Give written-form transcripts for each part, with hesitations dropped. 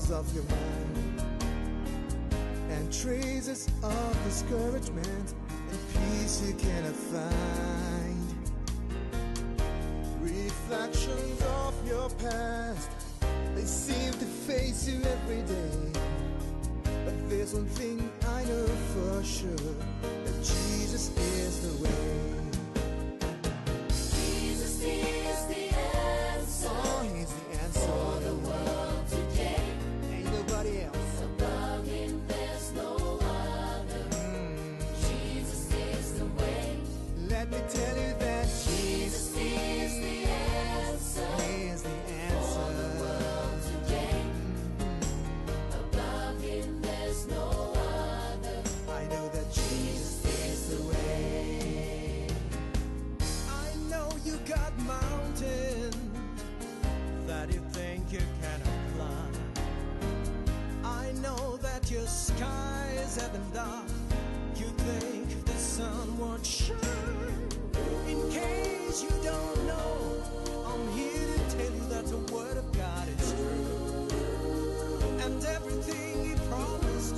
corners of your mind and traces of discouragement and peace you cannot find. Reflections of your past, they seem to face you every day. But there's one thing I know for sure that Jesus is the way. Jesus is the answer. Oh, he's the answer. For the world today. Ain't nobody else. Above him there's no other. Jesus is the way. Let me tell you that Jesus is the answer. He is the answer. For the world today. Above him there's no other. I know that Jesus is the way. I know you got mountains that you think you cannot climb. I know that your skies have been dark. You think the sun won't shine. In case you don't know, I'm here to tell you that the word of God is true. And everything he promised,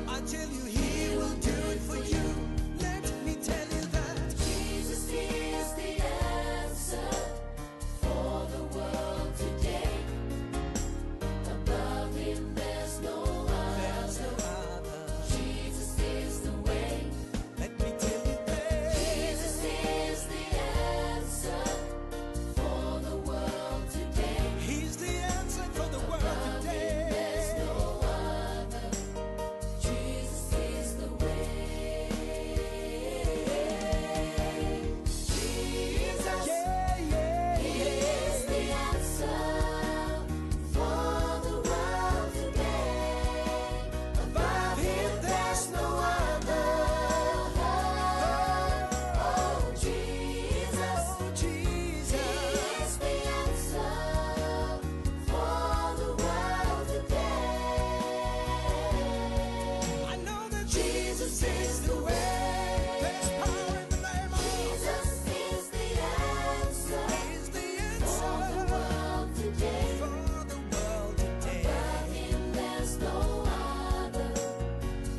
I tell you he will do it for you. Let me tell you that Jesus is the answer for the world today. Above him there's no there's other. no other. Jesus is the way. Let me tell you that Jesus is the answer for the world today. he's the answer for the world Above him today. there's no other. Jesus is the way. Jesus Yeah, yeah, yeah. is the answer for the world today. Above him there's no other. Oh, Jesus Oh, Jesus. is the answer for the world today. I know that Jesus is the way. There's power in the name of Jesus is the answer He's the for the answer world today. for the world today. Above him there's no other.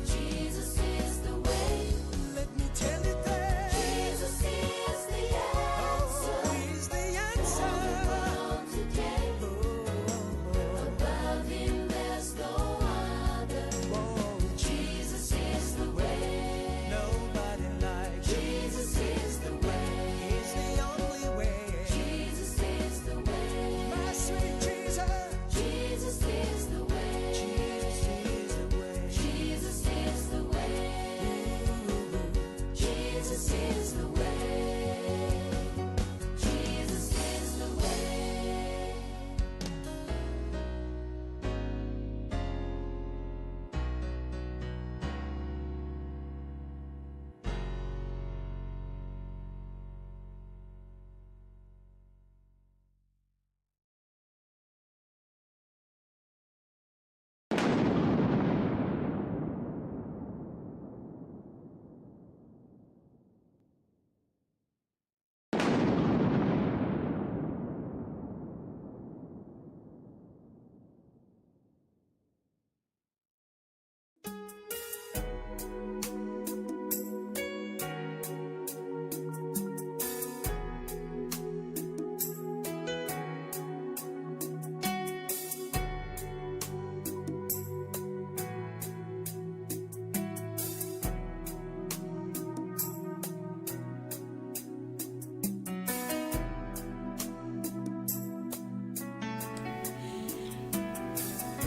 Jesus is the way. Let me tell you that Jesus is the answer oh, he's the for the answer. world today. Oh, Above him there's no other. oh, Jesus is the way. nobody like you. Jesus is the way. He's the only way. Jesus is the way. My sweet Jesus. Jesus is the way. Jesus is the way. Jesus is the way. Jesus is the way. Jesus is the way.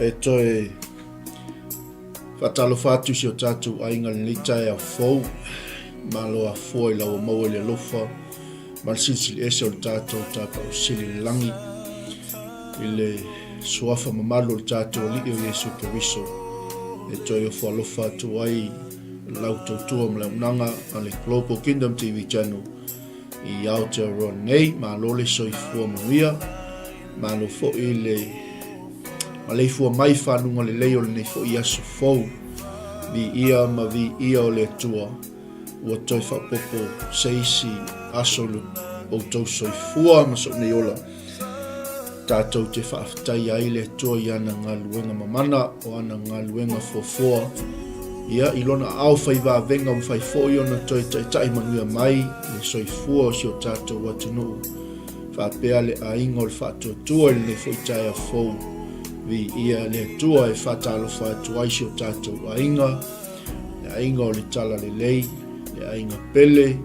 E toe faatalofa atu i si o tatou aiga i lenei taeao fou. Malo afoa i lau ua maua i le alofa ma le silisili ese o le tatou Tapaau Sili i le lagi i le suafa mamalu o le tatou Alii o Iesu Keriso e toe ofo alofa atu ai lau tautua ma le auaunaga a le Global Kingdom TV Channel i Aotearoa nei. Malo le soifua manuia, malo foi le maleifua mai faluga lelei o lenei foi aso fou. Viia ma viia o le Atua ua toe faaopoopo se isi aso i lo outou soifua ma sou nei ola. Tatou te faafetaia ai le Atua i ana galuega mamana, o ana galuega foafoa, ia, i lona aao fai vavega ua mafai foi ona toe taitai manuia mai le soifua o si o tatou atunuu, faapea le aiga o le faatuatua i lenei foi taeao fou. Viia le Atua e faatalofa atu ai si o tatou aiga, le aiga o le Talalelei, le aiga pele,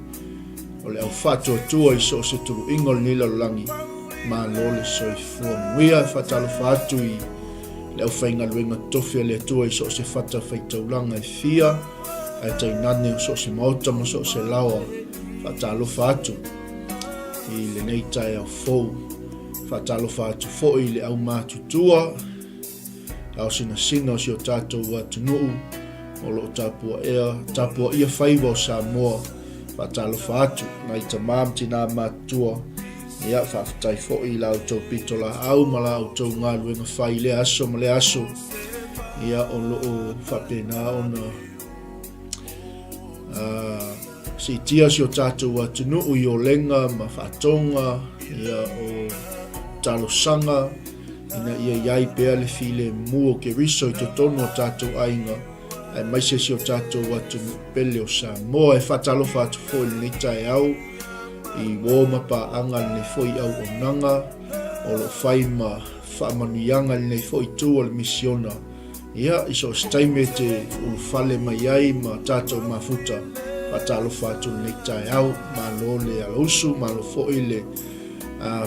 o le au faatuatua i so o se tuluiga o lenei lalolagi. Malo le soifua manuia. E faatalofa atu i le aufaigaluega totofi a le Atua i so o se fata faitaulaga e fia, ae tainane o so o se maota ma so o se laoa. Faatalofa atu i lenei taeao fou. Faatalofa atu foi i le aumatutua ao sinasina o si o tatou atunuu o lo o tapuaea, tapuaia faiva o Samoa. Faatalofa atu nai tamā ma tinā matutua. Ia, faafetai foi i la outou pitolaau ma la outou galuega fai i lea aso ma lea aso. Ia, o lo o faapena ona siitia si o tatou atunuu i olega ma faatoga, ia, o talosaga, ina ia i ai pea le filemu o Keriso i totonu o tatou aiga, aemaise si o tatou atunuu pele o Samoa. E faatalofa atu foi i lenei taeao i uo ma paaga lenei foi auaunaga o lo o fai ma faamanuiaga i lenei foi itu o le misiona. Ia, i so o se taimi e te ulufale mai ai ma tatou mafuta, faatalofa atu i lenei taeao. Malo le alausu, malo foi le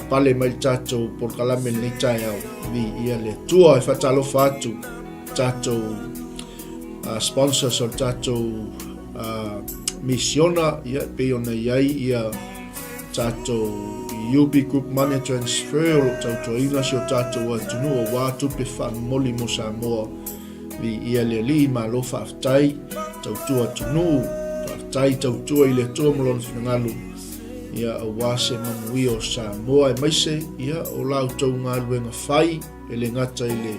pale mai le tatou polokalame i lenei taeao. Viia le Atua. E faatalofa atu tatou sponsors o le tatou misiona, ia, e pei ona i ai ia tatou UB Group Money Transfer o lo o tautuaina si o tatou atunuu aua tupe faamomoli mo Samoa. Viia le Alii, malo faafetai, tautua atunuu, faafetai tautua i le Atua ma lona finagalo, ia aua se manuia o Samoa aemaise ia o la outou galuega fai e le gata i le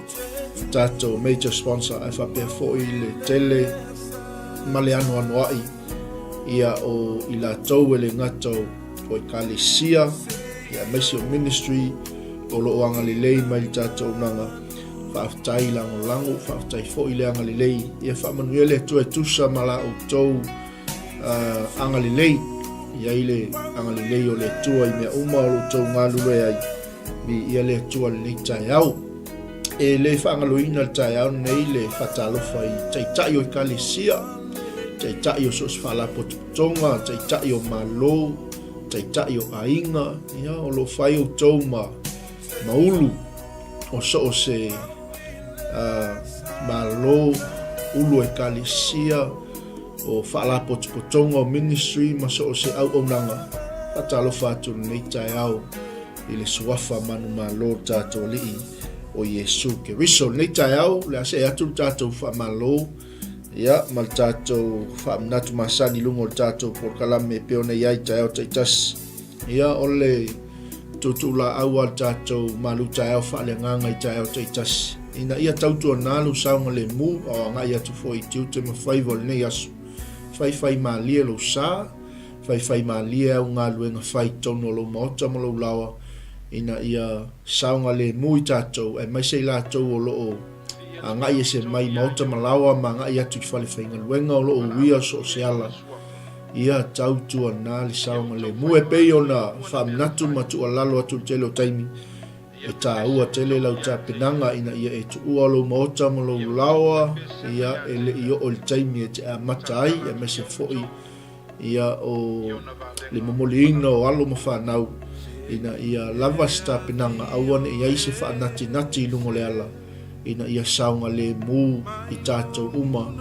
tatou major sponsor ae faapea foi le tele ma le anoanoai ia o i latou e le gata o ekalesia ia aemaise o ministry o lo o agalelei mai le tatou auaunaga. Faafetai lagolago, faafetai foi le agalelei. Ia faamanuia le Atua e tusa ma la outou agalelei. I ai le agalelei o le Atua i mea uma o lo outou galulue ai. Viia le Atua i lenei taeao. E le faagaloina le taeao lenei le faatalofa i taitai o ekalesia, taitai o so o se faalapotopotoga, taitai o Malo, taitai o aiga, ia, o lo o fai outou ma, ma ulu o so o se Malo, ulu o ekalesia, o faalapotopotoga o ministry ma so o se auaunaga. Faatalofa atu i lenei taeao i le suafa manumalo o le tatou Alii o Iesu Keriso. I lenei taeao, o le a see atu le tatou faamalo ia, ma le tatou faamanatu masani i luga o le tatou polokalame e pei ona i ai taeao taitasi. Ia, o le tuutuulaau a le tatou malu taeao faaleagaga i taeao taitasi, ina ia tautuana lou saogalemu a o agai atu foi i tiute ma faiva o lenei aso. Faifaimalie lou sa, Faifaimalie au galuega fai i totonu o lou maota ma lou laoa ina ia saogalemu i tatou aemaise i latou o lo o agai ese mai maota ma laoa ma agai atu i falefaigaluega o lo o uia so o se ala. Ia tautuana le saogalemu e pei ona faamanatu ma tuualalo atu i le tele o taimi. E taua tele lau tapenaga ina ia e tuua lou maota ma lou laoa ia e le i oo i le taimi e te amata ai aemaise foi Ia, o le momoliina o alo ma fanau, ina ia lava se tapenaga, aua ne i ai se faanatinati i luga o le ala, ina ia saogalemu i tatou uma,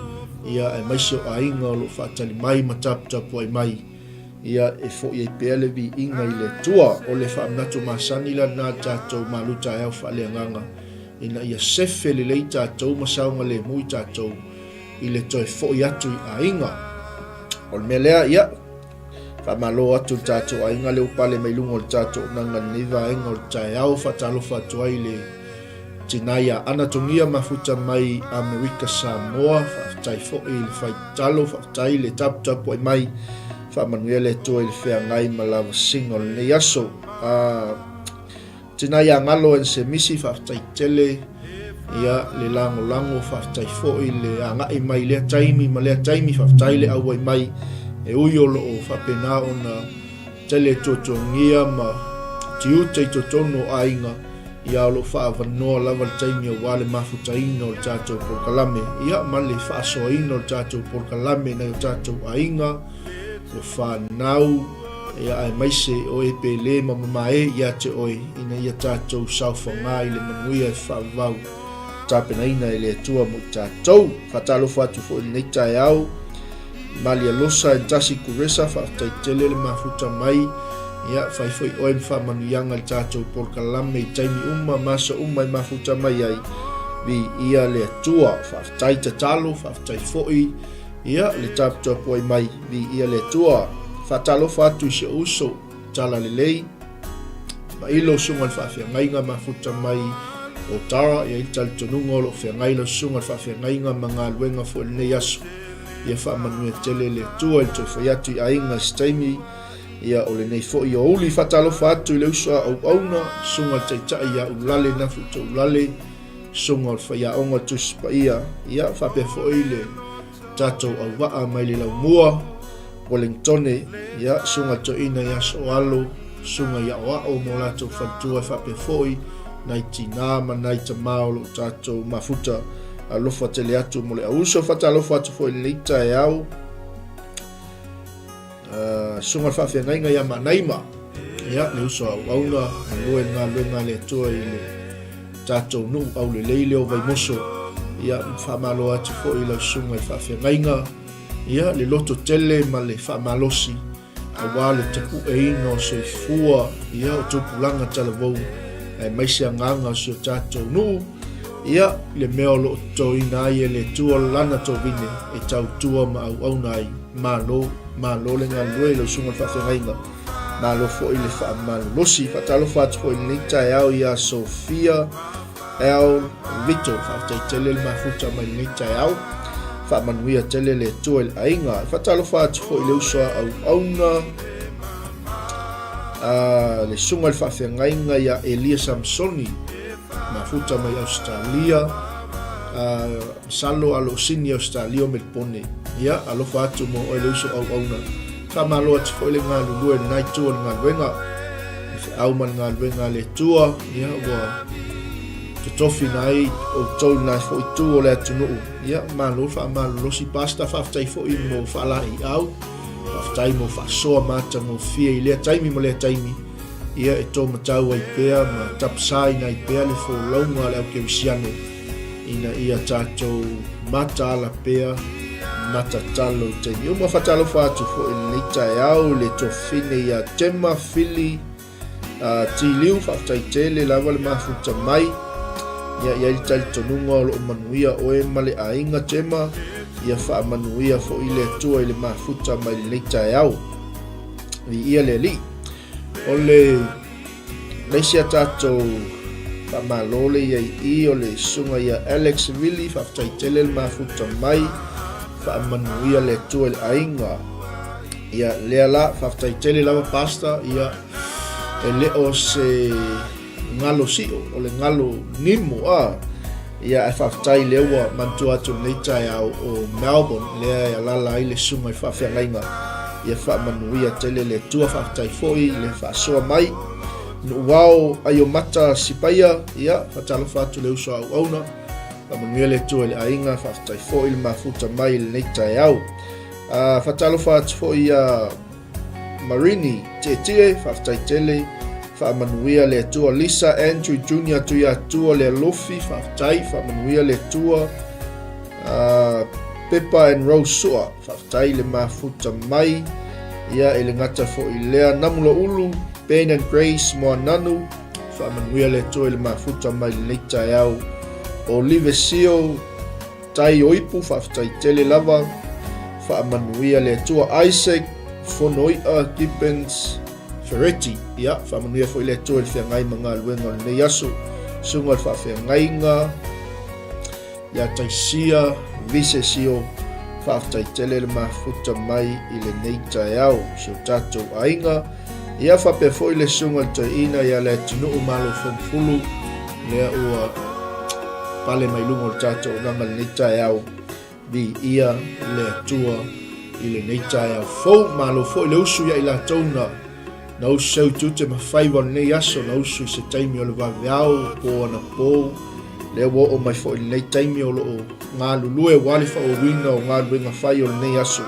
ia, aemaise o aiga o lo o faatali mai ma taputapuai mai, ia, e foi ai pea le viiga i le Atua. O le faamanatu masani la lena a le tatou malu taeao faaleagaga, ina ia sefe lelei tatou ma saogalemu i tatou, i le toe foi atu i aiga. O le mea lea, ia, faamalo atu le tatou aiga lea ua pale mai luga o le tatou auaunaga i lenei vaega o le taeao. Faatalofa atu ai le tina ia Ana Togia mafuta mai Amerika Samoa. Faafetai foi i le fai tatalo, faafetai le taputapuai mai. Faamanuia le Atua i le feagai ma lavasiga o lenei aso. Tina ia Galo and Semisi, faafetai tele ia le lagolago, faafetai foi le agai mai lea taimi ma lea taimi, faafetai le auai mai e ui o loo faapena ona tele tuatuagia ma tiute i totonu o aiga, ia o loo faaavanoa lava le taimi aua le mafutaina o le tatou polokalame, ia ma le faasoaina o le tatou polokalame nai o tatou aiga, o fanau, ia aemaise o e pele ma mamae ia te oe ina ia tatou saofaga i le manuia e faavavau tapenaina e le Atua mo i tatou. Faatalofa atu foi i lenei taeao Malialosa e tasi Kuresa, faafetai tele le mafuta mai. Ia, fai foi oe ma faamanuiaga i le tatou polokalame i taimi uma ma aso uma e mafuta mai ai. Viia le Atua. Faafetai tatalo, faafetai foi ia le taputapuai mai. Viia le Atua. Faatalofa atu i si ou uso Talalelei Mailo, susuga i le faafeagaiga mafuta mai o Tara. E i ai le talitonuga o lo o feagai lau susuga i le faafeagaiga ma galuega foi i lenei aso. Ia faamanuia tele le Atua i le toe fai atu i aiga i se taimi ia o lenei foi aoauli. Faatalofa atu i le uso a auauna, susuga i le taitai ia Ulale Nafuto Ulale, susuga o le faiaoga o le Tusi Paia, ia faapea foi le tatou auvaa mai le laumua Wellingtone, ia, susuga toeaina ia Soalo, susuga i Aoao ma o latou faletua e faapea foi nai tinā ma nai tamā o lo o tatou mafuta alofa tele atu mo le auuso. Faatalofa atu foi i lenei taeao. Susuga le faafeagaiga ia Maanaima, ia, le uso a auauna, galue le galuega a le Atua i le tatou nuu aulelei lea o Vaimoso. Ia, faamalo atu foi i lau susuga i le faafeagaiga, ia, le loto tele ma le faamalosi aua le tapueina o soifua, ia, o tupulaga talavou, aemaise agaga o si o tatou nuu, ia, le mea o lo o totoina ai e le Atua lana tovine e tautua ma auauna ai. Malo, malo le galulue i lau susuga i le faafeagaiga. Malo foi le faamalolosi. Faatalofa atu foi i lenei taeao ia Sofia L. Vito. Faafetai tele le mafuta mai lenei taeao. Faamanuia tele le Atua i le aiga. Faatalofa atu foi i le uso a auauna, le susuga i le faafeagaiga ia Elia Samsoni, mafuta mai Ausetalia, masalo a lo o sini Ausetalia o Melipone. Ia, alofa atu mo oe le uso auauna. Faamalo atu foi le galulue i lena itu o le galuega, le feau ma le galuega a le Atua, ia, ua totofina ai outou i lena foi itu o le atunuu. Ia, malo faamalolosi Pastor, faafetai foi mo faalaeiau, faafetai mo faasoa matagofie i lea taimi ma lea taimi, ia e tōmatau ai pea ma tapasaina ai pea le folauga a le aukerisiano ina ia tatou mataala pea matatalo i taimi uma. Faatalofa atu foi i lenei taeao i le tofine ia Tema Fili Tiliu, faafetai tele lava le mafuta mai. Ia i ai le talitonuga o lo o manuia oe ma le aiga Tema, ia faamanuia foi le Atua i le mafuta mai lenei taeao. Viia le Alii. O le isi a tatou faamalo le ia i i o le susuga ia Alex Vili, faafetai tele le mafuta mai, faamanuia le Atua i le aiga. Ia lea la, faafetai tele lava Pastor, ia e le o se galo sio, o le galo nimo a. Ia ae faafetai lea ua manatua atu lenei taeao o Melbourne lea e alala ai le susuga i faafeagaiga. Ia faamanuia tele le Atua, faafetai foi i le faasoa mai. Nuuao Aiomata Sipaia, ia faatalofa atu le uso a auauna. Faamanuia le Atua i le aiga, faafetai foi le mafuta mai i lenei taeao. Faatalofa atu foi ia Marini Tietie, faafetai tele, faamanuia le Atua. Lisa Andrew Junior Tuiatua le Alofi, faafetai, faamanuia le Atua. Peppa and Rose Sua, faafetai le mafuta mai. Ia, e le gata foi lea. Namula Ulu, Ben and Grace Moananu, faamanuia le Atua i le mafuta mai lenei taeao. Olive Sio, Tai o Ipu, faafetai tele lava, faamanuia le Atua. Isaac Fonoi'a Gibbons Ferretti, ia, faamanuia foi le Atua i le feagai ma galuega o lenei aso. Susuga i le faafeagaiga ia Taisia Visesio, faafetai tele le mafuta mai i lenei taeao. Si o tatou aiga. Ia faapea foi le susuga i le toeaina ia Leatinuu Malo Fomufulu, lea ua pale mai luga o le tatou auaunaga i lenei taeao. Viia le Atua i lenei taeao fou. Malo foi le usu ia i latou na na usu seu tiute ma faiva o lenei aso, na usu i se taimi o le vaveao po anapo. Lea ua oo mai foi i lenei taimi o lo o galulue aua le faaauauina o galuega fai o lenei aso.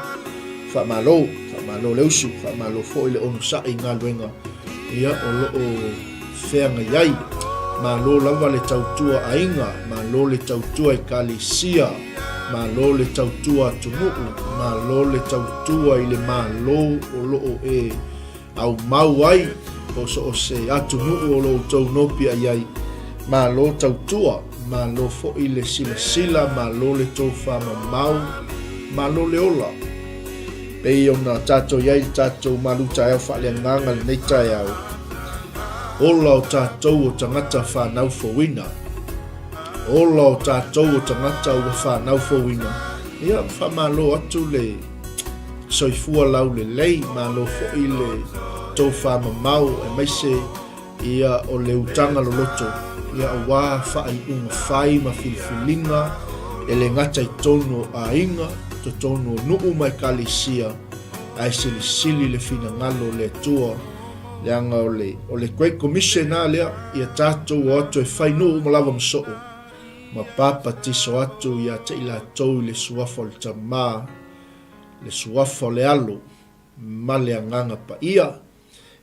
Faamalo, faamalo le usu, faamalo foi le onosai i galuega ia o lo o feagai ai. Malo lava le tautua aiga, malo le tautua ekalesia, malo le tautua atunuu, malo le tautua i le Malo o lo o e aumau ai po o so o se atunuu o lo outou nopia i ai. Malo tautua, malo foi le silasila, malo le tofamamao, malo le ola. Pei ona tatou i ai i le tatou malu taeao faaleagaga i lenei taeao, ola o tatou o tagata fanau fouina. Ola o tatou o tagata ua fanau fouina. Ia, faamalo atu le soifua laulelei, malo foi le tofamamao aemaise ia o le utaga loloto, ia aua faaiuga fai ma filifiliga e le gata i totonu o aiga, totonu o nuu ma ekalesia, ae silisili le finagalo o le Atua, leaga o le, o le Great Commission a lea, ia tatou o atu e fai nuu uma lava ma soo, ma papatiso atu ia te i latou i le Suafa o le Tama, le Suafa o le Alo, ma le Agaga Paia.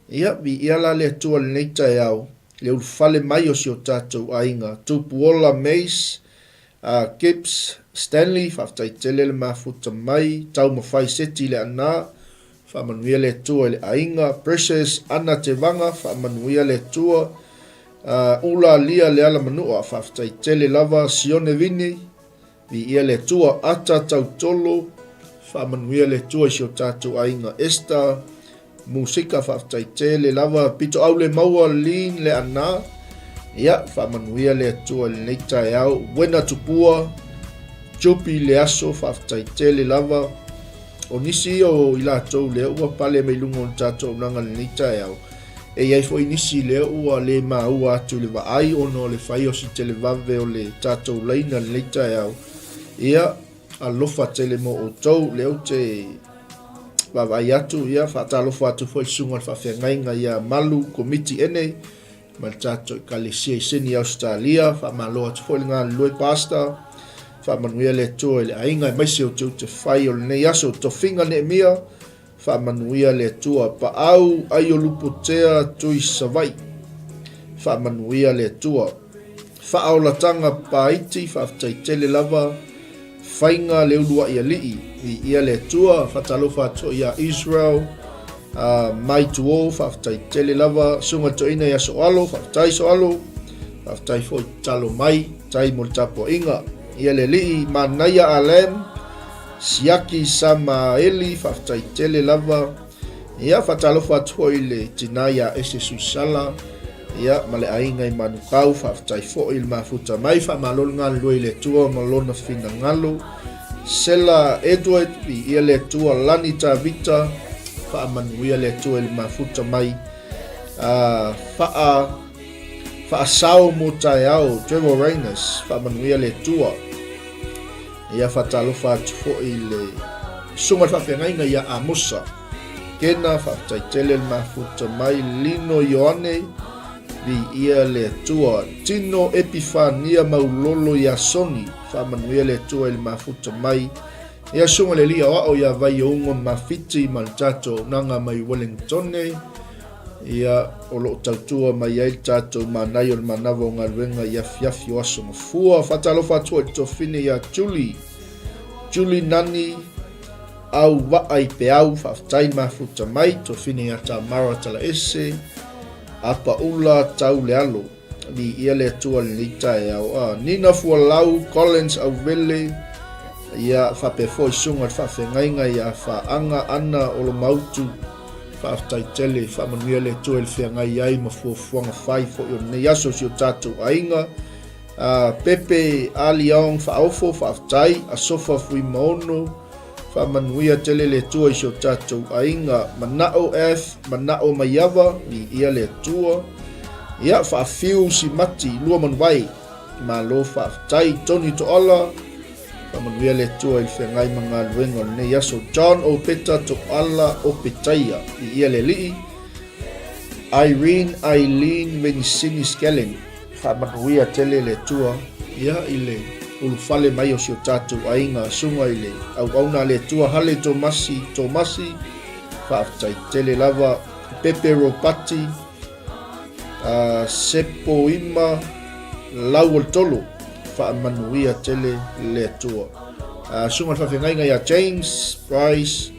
Ia, viia la le Atua i lenei taeao, le ulufale mai o si o tatou aiga, Tupuola Mace, Gibbs Stanley, faafetai tele le mafuta mai, Taumafai Seti Leaana, faamanuia le Atua i le aiga, Precious Anna Tevaga, faamanuia le Atua, Ula Lia Leala Manua, faafetai tele lava, Sione Vini, Viia le Atua, Ata Tautolo, faamanuia le Atua i si o tatou aiga Esther, Musika faafetai tele lava, Pitoau le Maua, Lin le Ana, ia faamanuia le Atua i lenei taeao, Wena Tupua, Jupi le Aso, faafetai tele lava. O nisi ia o i latou lea ua pale mai luga o le tatou auaunaga i lenei taeao, E i ai foi nisi lea ua le maua atu i le vaai ona o le fai o si televave o le tatou laina i lenei taeao. Ia, alofa tele mo outou, lea ou te vaavaai atu, ia, faatalofa atu foi i le susuga i le faafeagaiga ia Malu Komiti Ene ma le tatou Ekalesia i Sydney, Ausetalia. Faamalo atu foi le galulue, Pastor. Faamanuia le Atua i le aiga aemaise o tiute fai o lenei aso. Tofiga Neemia, Faamanuia le Atua. Paau Aiolupotea Tui Savai. Faamanuia le Atua. Faaolataga Paiti Faafetai tele lava Faiga le uluai alii. Viia le Atua. Faatalofa atu ia Israel mai Tuo. Faafetai tele lava Susuga Toeaina ia Soalo. Faafetai Soalo. Faafetai foi tatalo mai. Tai mo le tapuaiga. Ia le alii Manaia Alem. Siaki Samaeli, faafetai tele lava. Ia, faatalofa atu foi i le tina ia Ese Suisala, ia, ma le aiga i Manukau, faafetai foi i le mafuta mai, faamalo le galulue i le Atua ma lona finagalo. Sela Edward, viia le Atua, Lani Tavita, faamanuia le Atua i le mafuta mai. Faa, faasao mo taeao, Trevor Rainers, faamanuia le Atua. Ia faatalofa atu foi i le susuga i le faafeagaiga ia Amosa Kena, faafetai tele le mafuta mai, Lino Ioane, viia le Atua, Tino Epifania Maulolo Iasoni, faamanuia le Atua i le mafuta mai, ia susuga i le alii aoao ia Vaiouga Mafiti ma le tatou auaunaga mai Wellingtone, Ia, o lo o tautua mai ai le tatou manaia o le manava o galuega i afiafi o Aso Gafua. Faatalofa atu i le tuafafine ia Julie. Julie Nani au vaa i peau, faafetai mafuta mai, tuafafine ia Tamara Talaese, Apaula tau le alo. Viia le Atua i lenei taeao. A, Nina Fualau, Collins Auvele, ia, faapea foi susuga i le faafeagaiga ia Faaga Ana Olomautu. Faafetai tele, faamanuia le Atua i le feagai ai ma fuafuaga fai foi o lenei aso i si o tatou aiga. A, Pepe Aliaong Faaofo, faafetai. Asofa Fuimaono, Faamanuia tele le Atua i si o tatou aiga. Manao F, Manao Maiava, viia le Atua. Ia, Faafiu Simati, Luamanuvai, malo faafetai. Tony Toala, faamanuia le Atua i le feagai ma galuega o lenei aso. John Opeta Toala Opetaia, viia le Alii. Irene Eileen Venisini Skellen, Faamanuia tele le Atua ia i le ulufale mai o si o tatou aiga suga i le auauna a le Atua Hale Tomasi Tomasi faafetai tele lava Pepe Ropati uh, Sepo Ima Lau o le Tolo faamanuia tele le Atua uh, suga le faafeagaiga ia James Bryce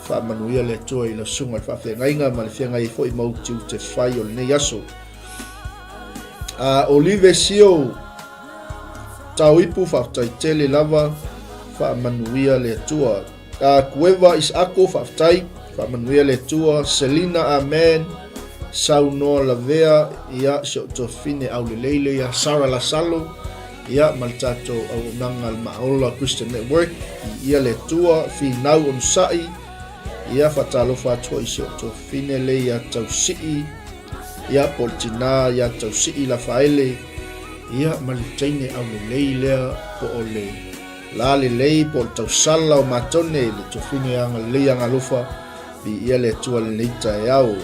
faamanuia le Atua i la suga le faafeagaiga ma le feagai ai foi ma utiute fai o lenei aso. Uh, Olive Sio Tauipu faafetai tele lava faamanuia le Atua. Uh, Kueva Isako faafetai faamanuia le Atua. Selina Amen Saunoa Lavea ia si o tofine aulelei le ia Sara Lasalo ia ma le tatou auaunaga le Maaola Christian Network i ia le Atua Finau Onosai ia faatalofa atu foi i si o tofine le ia Tausii Ia, po o le tinā ia Tausii Lafaele, ia, ma le teine aulelei lea, po o le la lelei, po o le tausala o Matone, le tofine agalelei agalofa, viia le Atua lenei taeao.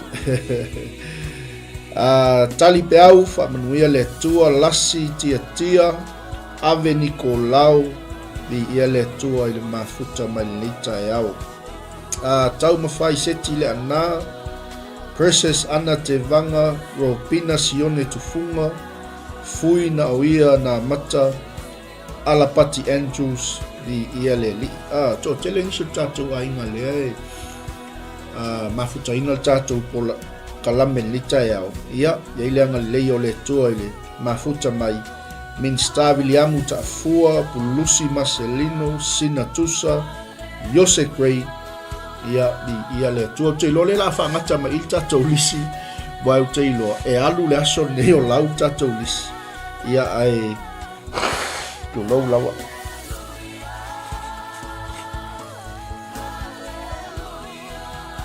A, tali peau, faamanuia le Atua, lasi tiatia, ave Nikolao, viia le Atua i le mafuta mai lenei taeao. A, taumafai seti le ana, Precious Ana Te Vanga, Robina Sione Tufunga, Fui na o ia na mata, Alapati Andrews, vi ia le alii. A, toatele nisi o le tatou aiga lea e a, mafutaina le tatou pola kalame lenei taeao. Ia, i ai le agalelei o le Atua i le mafuta mai. Minsta Viliamu Taafua, Pulusi Marcelino, Sina Tusa, Iose Gray, ia, i, ia le Atua. Ou te iloa lea la faagata mai i le tatou lisi, wa ou te iloa, e alu le aso lenei o lau le tatou lisi. Ia, ae, tulou lava.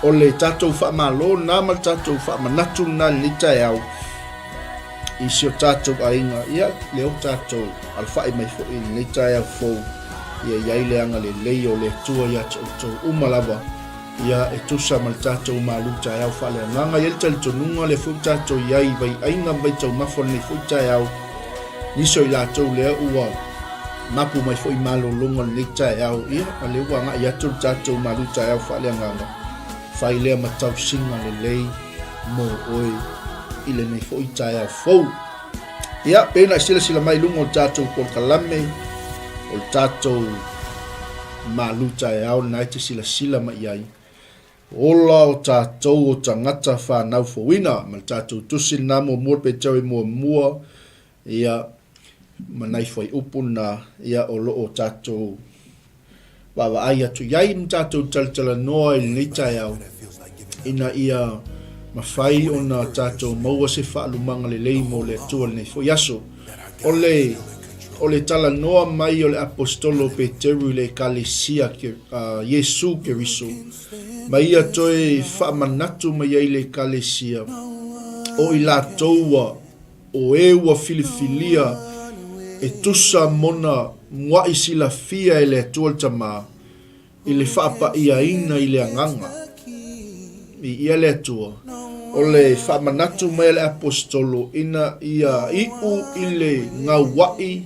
O le tatou faamalo lena ma le tatou faamanatu lena i lenei taeao i si o tatou aiga. Ia, lea ua tatou alafai mai foi i lenei taeao fou, ia i ai le agalelei o le Atua ia te outou uma lava, ia e tusa ma le tatou malu taeao faaleagaga. E i ai le talitonuga lea foi ua tatou i ai i vaiaiga ma vaitaumafa o lenei foi taeao, nisi o i latou lea ua mapu mai foi i malologa o lenei taeao, ia, a lea ua agai atu le tatou malu taeao faaleagaga, fai lea ma tausiga lelei mo oe i lenei foi taeao fou. Ia, pei ona e silasila mai i luga o le tatou polokalame, o le tatou malu taeao lena e te silasila mai i ai, Ola o tatou o tagata whanau fouina, ma le tatou tusi lena muamua le Petera muamua, ia, ma nai fuaiupu na, ia, o lo o tatou vaavaai atu i ai ma tatou talatalanoa i lenei taeao, ina ia mafai ona tatou maua se faalumaga lelei mo le Atua i lenei foi aso. O le, o le talanoa mai o le Aposetolo o Peteru i le Ekalesia a Iesu Keriso, ma ia toe faamanatu mai ai le Ekalesia, o i latou ua, o e ua filifilia e tusa mona muaʻi silafia e le Atua le Tama, i le faapaiaina i le Agaga. Viia le Atua, o le faamanatu mai a le Aposetolo ina ia iu i le gauaʻi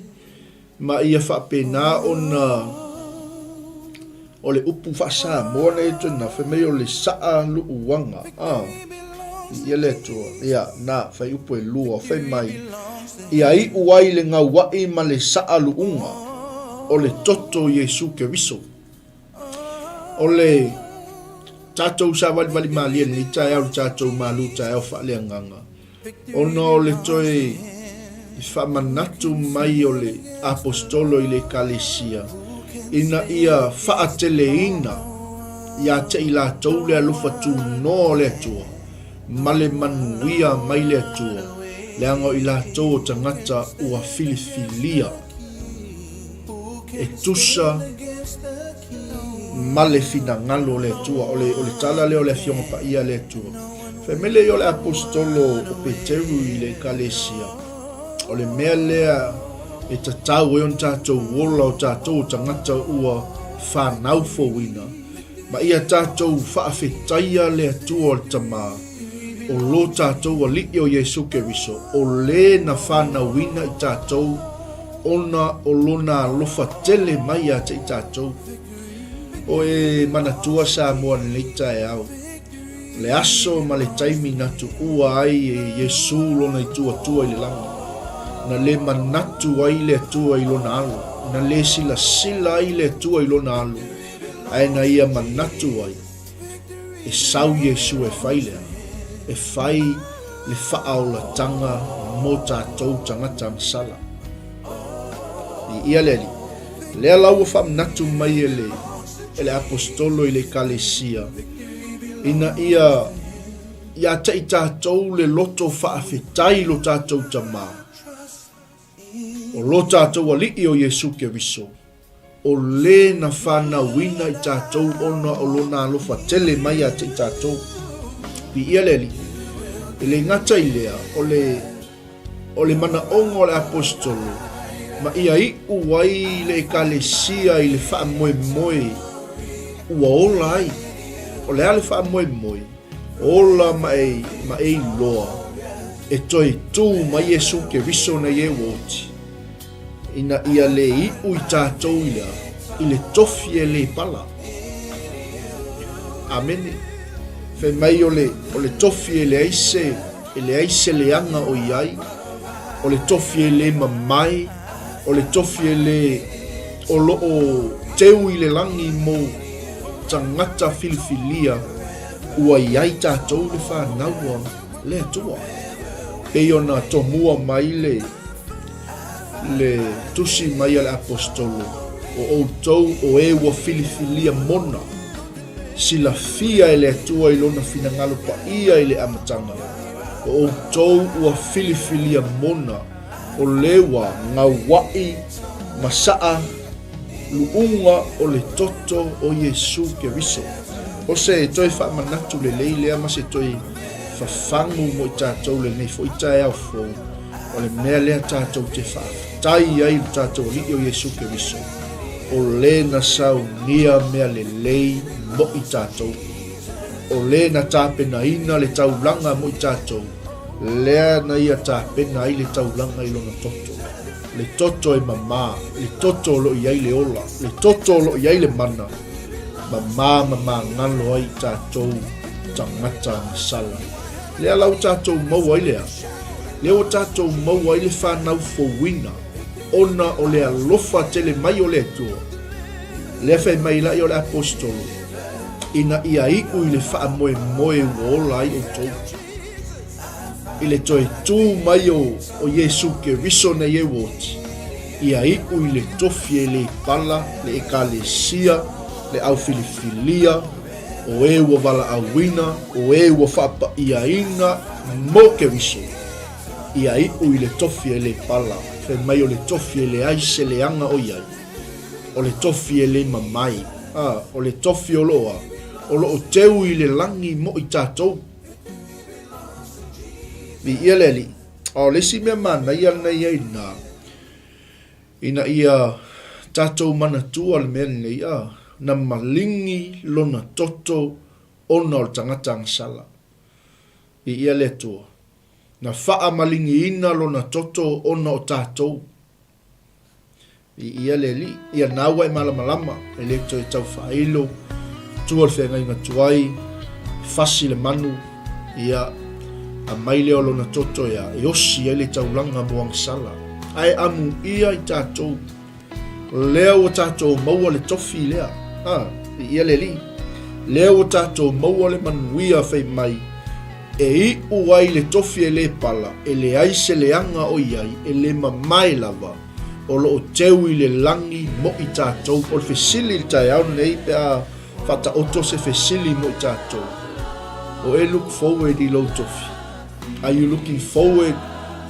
ma ia faapena ona o le upu faa-Samoa nei tuna, fai mai o le saa luuaga. Ah, viia le Atua. Ia, na, faiupu e lua, fai mai, ia iu ai le gauaʻi ma le saa luuga o le toto Iesu Keriso. O le tatou savalivali malie lenei taeao le tatou malu taeao faaleagaga, ona o le toe faamanatu mai o le Aposetolo i le Ekalesia ina ia faateleina ia te i latou le alofa tunoa o le Atua ma le manuia mai le Atua, leaga o i latou o tagata ua filifilia e tusa. ma le finagalo o le Atua. O le, o le tala lea o le Afioga Paia a le Atua. Fai mai lea o le Aposetolo o Peteru i le Ekalesia, o le mea lea e tatau ai ona tatou ola o tatou o tagata ua fanau fouina, ma ia tatou faafetaia le Atua o le Tama, o lo tatou Alii o Iesu Keriso, o le na fanauina i tatou ona o lona alofa tele mai ia te i tatou. O e manatua Samoa lenei taeao, le aso ma le taimi na tuua ai e Iesu lona ituatua i le lagi, na le manatu ai le Atua i lona alo, na le silasila ai le Atua i lona alo, ae na ia manatu ai, e sau Iesu e fai lea, e fai le faaolataga mo tatou tagata agasala. Viia le Alii. Lea la ua faamanatu mai e le, e le Aposetolo i le Ekalesia, ina ia ia te i tatou le loto faafetai i lo tatou Tama, o lo tatou Alii o Iesu Keriso, o le na fanauina i tatou ona o lona alofa tele mai ia te i tatou. Viia le Alii. E le gata i lea, o le, o le manaoga o le Aposetolo, ma ia iu ai le Ekalesia i le faamoemoe ua ola ai. O le a le faamoemoe? Ola ma e, ma e iloa e toe tū mai Iesu Keriso nei e ua oti. Ina ia le iu i tatou i le a? I le tofi e le pala. Amene. Fai mai o le, o le tofi e leai se, e leai se leaga o i ai, o le tofi e le mamae, o le tofi e le, o lo o teu i le lagi mo tagata filifilia ua i ai tatou le fanau a le Atua. Pei ona tomua mai le, le tusi mai a le Aposetolo, O outou o e ua filifilia mona, silafia e le Atua i lona finagalo paia i le amataga, o outou ua filifilia mona, o le ua gauaʻi ma saʻa luʻuga o le toto o Iesu Keriso. O se toe faamanatu lelei lea ma se toe fafagu mo i tatou lenei foi taeao fou. O le mea lea tatou te faafetai ai i lo tatou Alii o Iesu Keriso, o le na saunia mea lelei mo i tatou, o le na tapenaina le taulaga mo i tatou, lea na ia tapena ai le taulaga i lona toto, le toto e mama, le toto o lo o i ai le ola, le toto o lo o i ai le mana, mama ma magalo ai i tatou tagata agasala. Lea la ua tatou maua ai le a? Lea ua tatou maua ai le fanau fouina, ona o le alofa tele mai o le Atua. Lea fai mai laʻi o le Aposetolo, ina ia iʻu i le faamoemoe ua ola ai ʻoutou. I le toe tū mai o, o Iesu Keriso nei e ua oti, ia iʻu i le tofi e le pala, le Ekalesia, le au filifilia, o e ua valaauina, o e ua faapaʻiaina mo Keriso, ia iʻu i le tofi e le pala, fai mai o le tofi e leai se leaga o i ai, o le tofi e le mamae, a, o le tofi o lo o a, o lo o teu i le lagi mo i tatou. Viia le Alii. A o le isi mea manaia lena i ai ina, Ina ia tatou manatua le mea lenei, a, na maligi lona toto ona o le tagata agasala. Viia le Atua. Na faamaligiina lona toto ona o tatou. Viia le Alii. Ia na ua e malamalama, e le toe tau faailo, tua le feagaiga tuai, fasi le manu, ia, aumai lea o lona toto ia, e osi ai le taulaga mo agasala. Ae amuia i tatou, lea ua tatou maua le tofi lea, a, viia le Alii, lea ua tatou maua le manuia fai mai, e iu ai le tofi e le pala, e leai se leaga o i ai, e le mamae lava, o lo o teu i le lagi mo i tatou. O le fesili i le taeao lenei pe a faataoto se fesili mo i tatou, o e look forward i lou tofi? Are you looking forward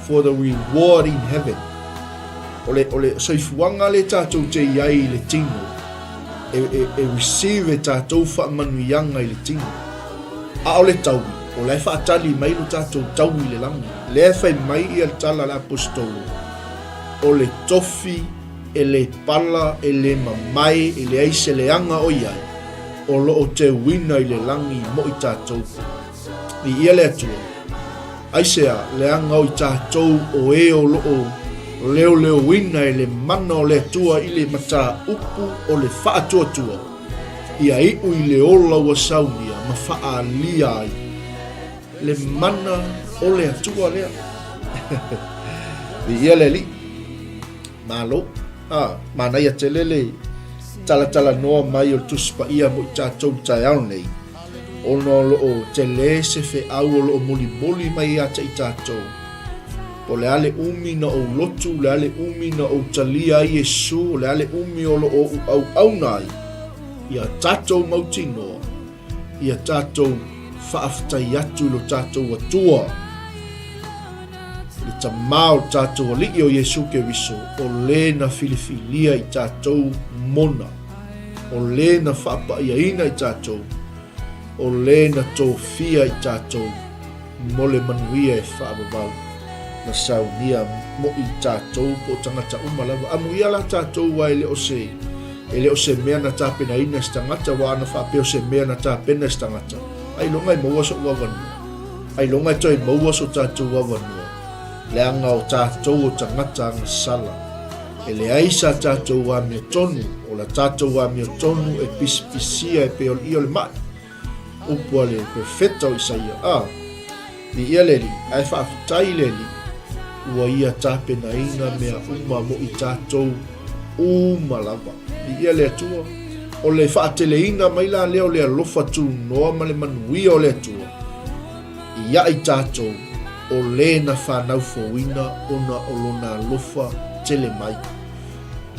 for the reward in heaven? O le, o le soifuaga le tatou te i ai i le tino. E, e, e receive e tatou faamanuiaga i le tino. A o le taui, o la e faatali mai lo tatou taui i le lagi. Lea e fai mai ia le tala a le Aposetolo, o le tofi e le pala, e le mamae, e leai se leaga o i ai, o lo o teuina i le lagi mo i tatou. Viia le Atua. Aisea, leaga o i tatou o e o lo o leoleoina e le mana o le Atua i le mataupu o le faatuatua, ia iu i le ola ua saunia ma faaalia ai le mana o le Atua lea. Viia le Alii. Malo. Ah, manaia tele le talatalanoa mai o le Tusi Paia mo i tatou i le taeao nei, ona o lo o tele se feau o lo o molimoli mai ia te i tatou. Po o le a le umi na ou lotu, o le a le umi na ou talia ai Iesu, o le a le umi o lo o ou auauna ai ia tatou mautinoa, ia tatou faafetai atu i lo tatou Atua, le Tamā o le tatou Alii o Iesu Keriso, o le na filifilia i tatou mona, o le na faapaiaina i tatou, o le na tofia i tatou mo le manuia e faavavau na saunia mo i tatou po o tagata uma lava. Amuia la tatou aua e le o se E le o se mea na tapenaina e se tagata, aua ana faapea o se mea na tapena e se tagata, ailoga e maua soʻu avanoa. Ailoga e toe maua so tatou avanoa, leaga o tatou o tagata agasala. E leai sa tatou amiotonu, o la tatou amiotonu e pisipisia e pei o le io le maʻi. Upu a le Perofeta o Isaia, a, Viia le Alii, ae faafetai i le Alii, ua ia tapenaina mea uma mo i tatou uma lava. Viia le Atua. O le faateleina mai la lea o le alofa tunoa ma le manuia o le Atua ia i tatou, o le na fanau fouina ona o lona alofa tele mai.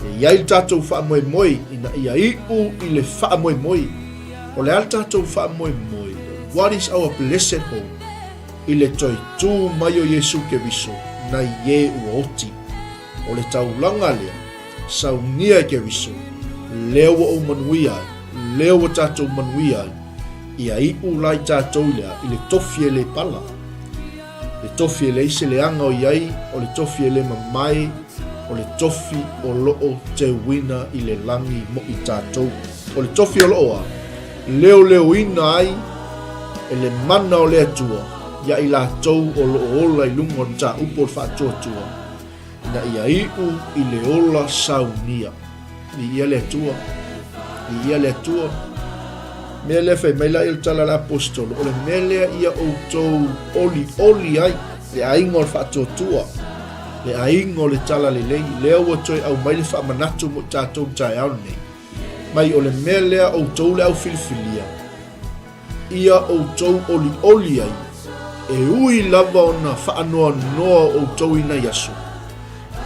E i ai le tatou faamoemoe ina ia iu i le faamoemoe. O le a le tatou faamoemoe? What is our blessed hope? I le toe tū mai o Iesu Keriso, nai e ua oti. O le taulaga lea, saunia e Keriso, lea ua ou manuia ai, lea ua tatou manuia ai, ia iu la i tatou i le a? I le tofi e le pala. Le tofi e leai se leaga o i ai, o le tofi e le mamae, o le tofi o lo o teuina i le lagi mo i tatou. O le tofi o lo o a leoleoina ai e le mana o le Atua ia i latou o lo o ola i luga o le mataupu o le faatuatua, ina ia iu i le ola saunia. Viia le Atua. Viia le Atua. Mea lea fai mai la i le tala a le aposetolo, o le mea lea ia outou olioli ai le aiga o le faatuatua, le aiga o le tala lelei, lea ua toe aumai le faamanatu mo i tatou i le taeao lenei. Mai o le mea lea outou le au filifilia, ia outou olioli ai, e ui lava ona faanoanoa outou i nai aso.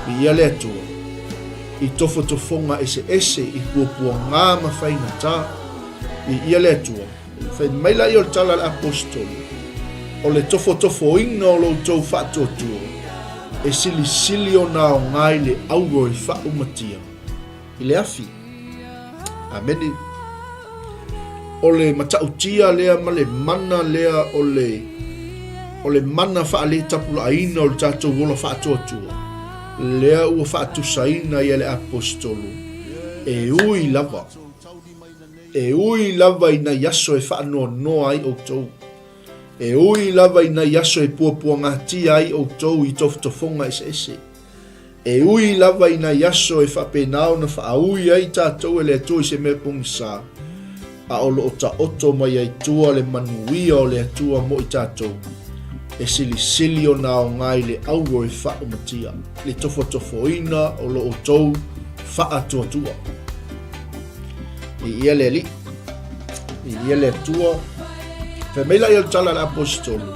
Viia le Atua, i tofotofoga eseese, i puapuagā ma faigata. Viia le Atua. Fai mai laia o le tala a le Aposetolo, o le tofotofoina o lo outou faatuatua, e silisili ona aoga i le auro e faaumatia. I le afi. Amene. O le matautia lea ma le mana lea o le o le mana faaletapulaaina o le tatou ola faatuatua, lea ua faatusaina ia le Aposetolo, e ui lava, e ui lava i nai aso e faanoanoa ai outou, e ui lava i nai aso e puapuagatia ai outou i tofotofoga eseese, E ui lava i nai aso e faapena ona faaui ai tatou e le Atua i se mea pogisa, a o lo o taoto mai ai tua le manuia o le Atua mo i tatou, e silisili ona aoga i le auro e faaumatia, le tofotofoina o lo outou faatuatua. Viia le Alii, viia le Atua. Fai mai laia o le tala a le Aposetolo,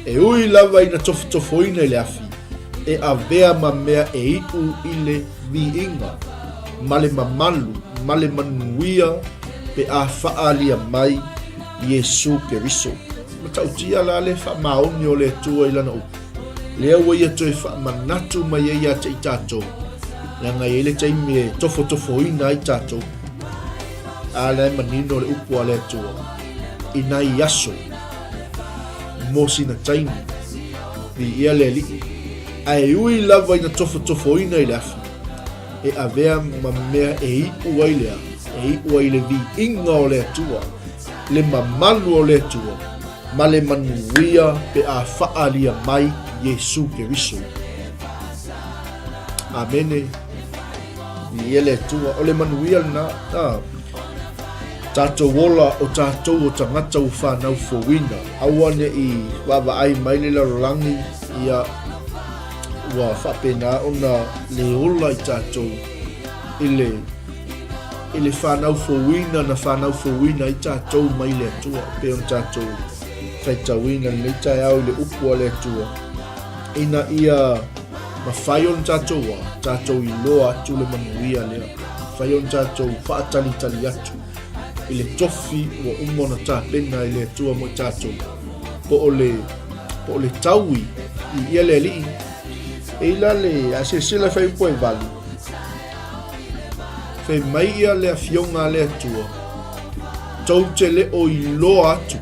e ui lava ina tofotofoina i le afi, e avea ma mea e iu i le viiga ma le mamalu ma le manuia pe a faaalia mai Iesu Keriso. Matautia la le faamaoni o le Atua i Lana upu, lea ua Ia toe faamanatu mai ai ia te i tatou, leaga e i ai le taimi e tofotofoina ai tatou. A la e manino le upu a le Atua i nai aso mo sina taimi, viia le Alii, ae ui lava ina tofotofoina i le afi, e avea ma mea e iu ai le a, e iu ai le viiga o le Atua, le mamalu o le Atua, ma le manuia pe a faaalia mai Iesu Keriso. Amene. Viia le Atua. O le manuia lena. A. Tatou ola o tatou o tagata ua fanau fouina. Aua ne i vaavaai mai le lalolagi ia ua faapena ona le ola i tatou i le i le fanau fouina na fanau fouina ai tatou mai le Atua pei ona tatou faitauina lenei taeao i le upu a le Atua ina ia mafai ona tatou a tatou iloa atu le manuia lea mafai ona tatou faatalitali atu i le tofi ua uma ona tapena e le Atua mo i tatou po o le po o le taui i ia le alii e ila le a silasila fai upu e valu fai mai ia le afioga a le Atua tou te le o iloa atu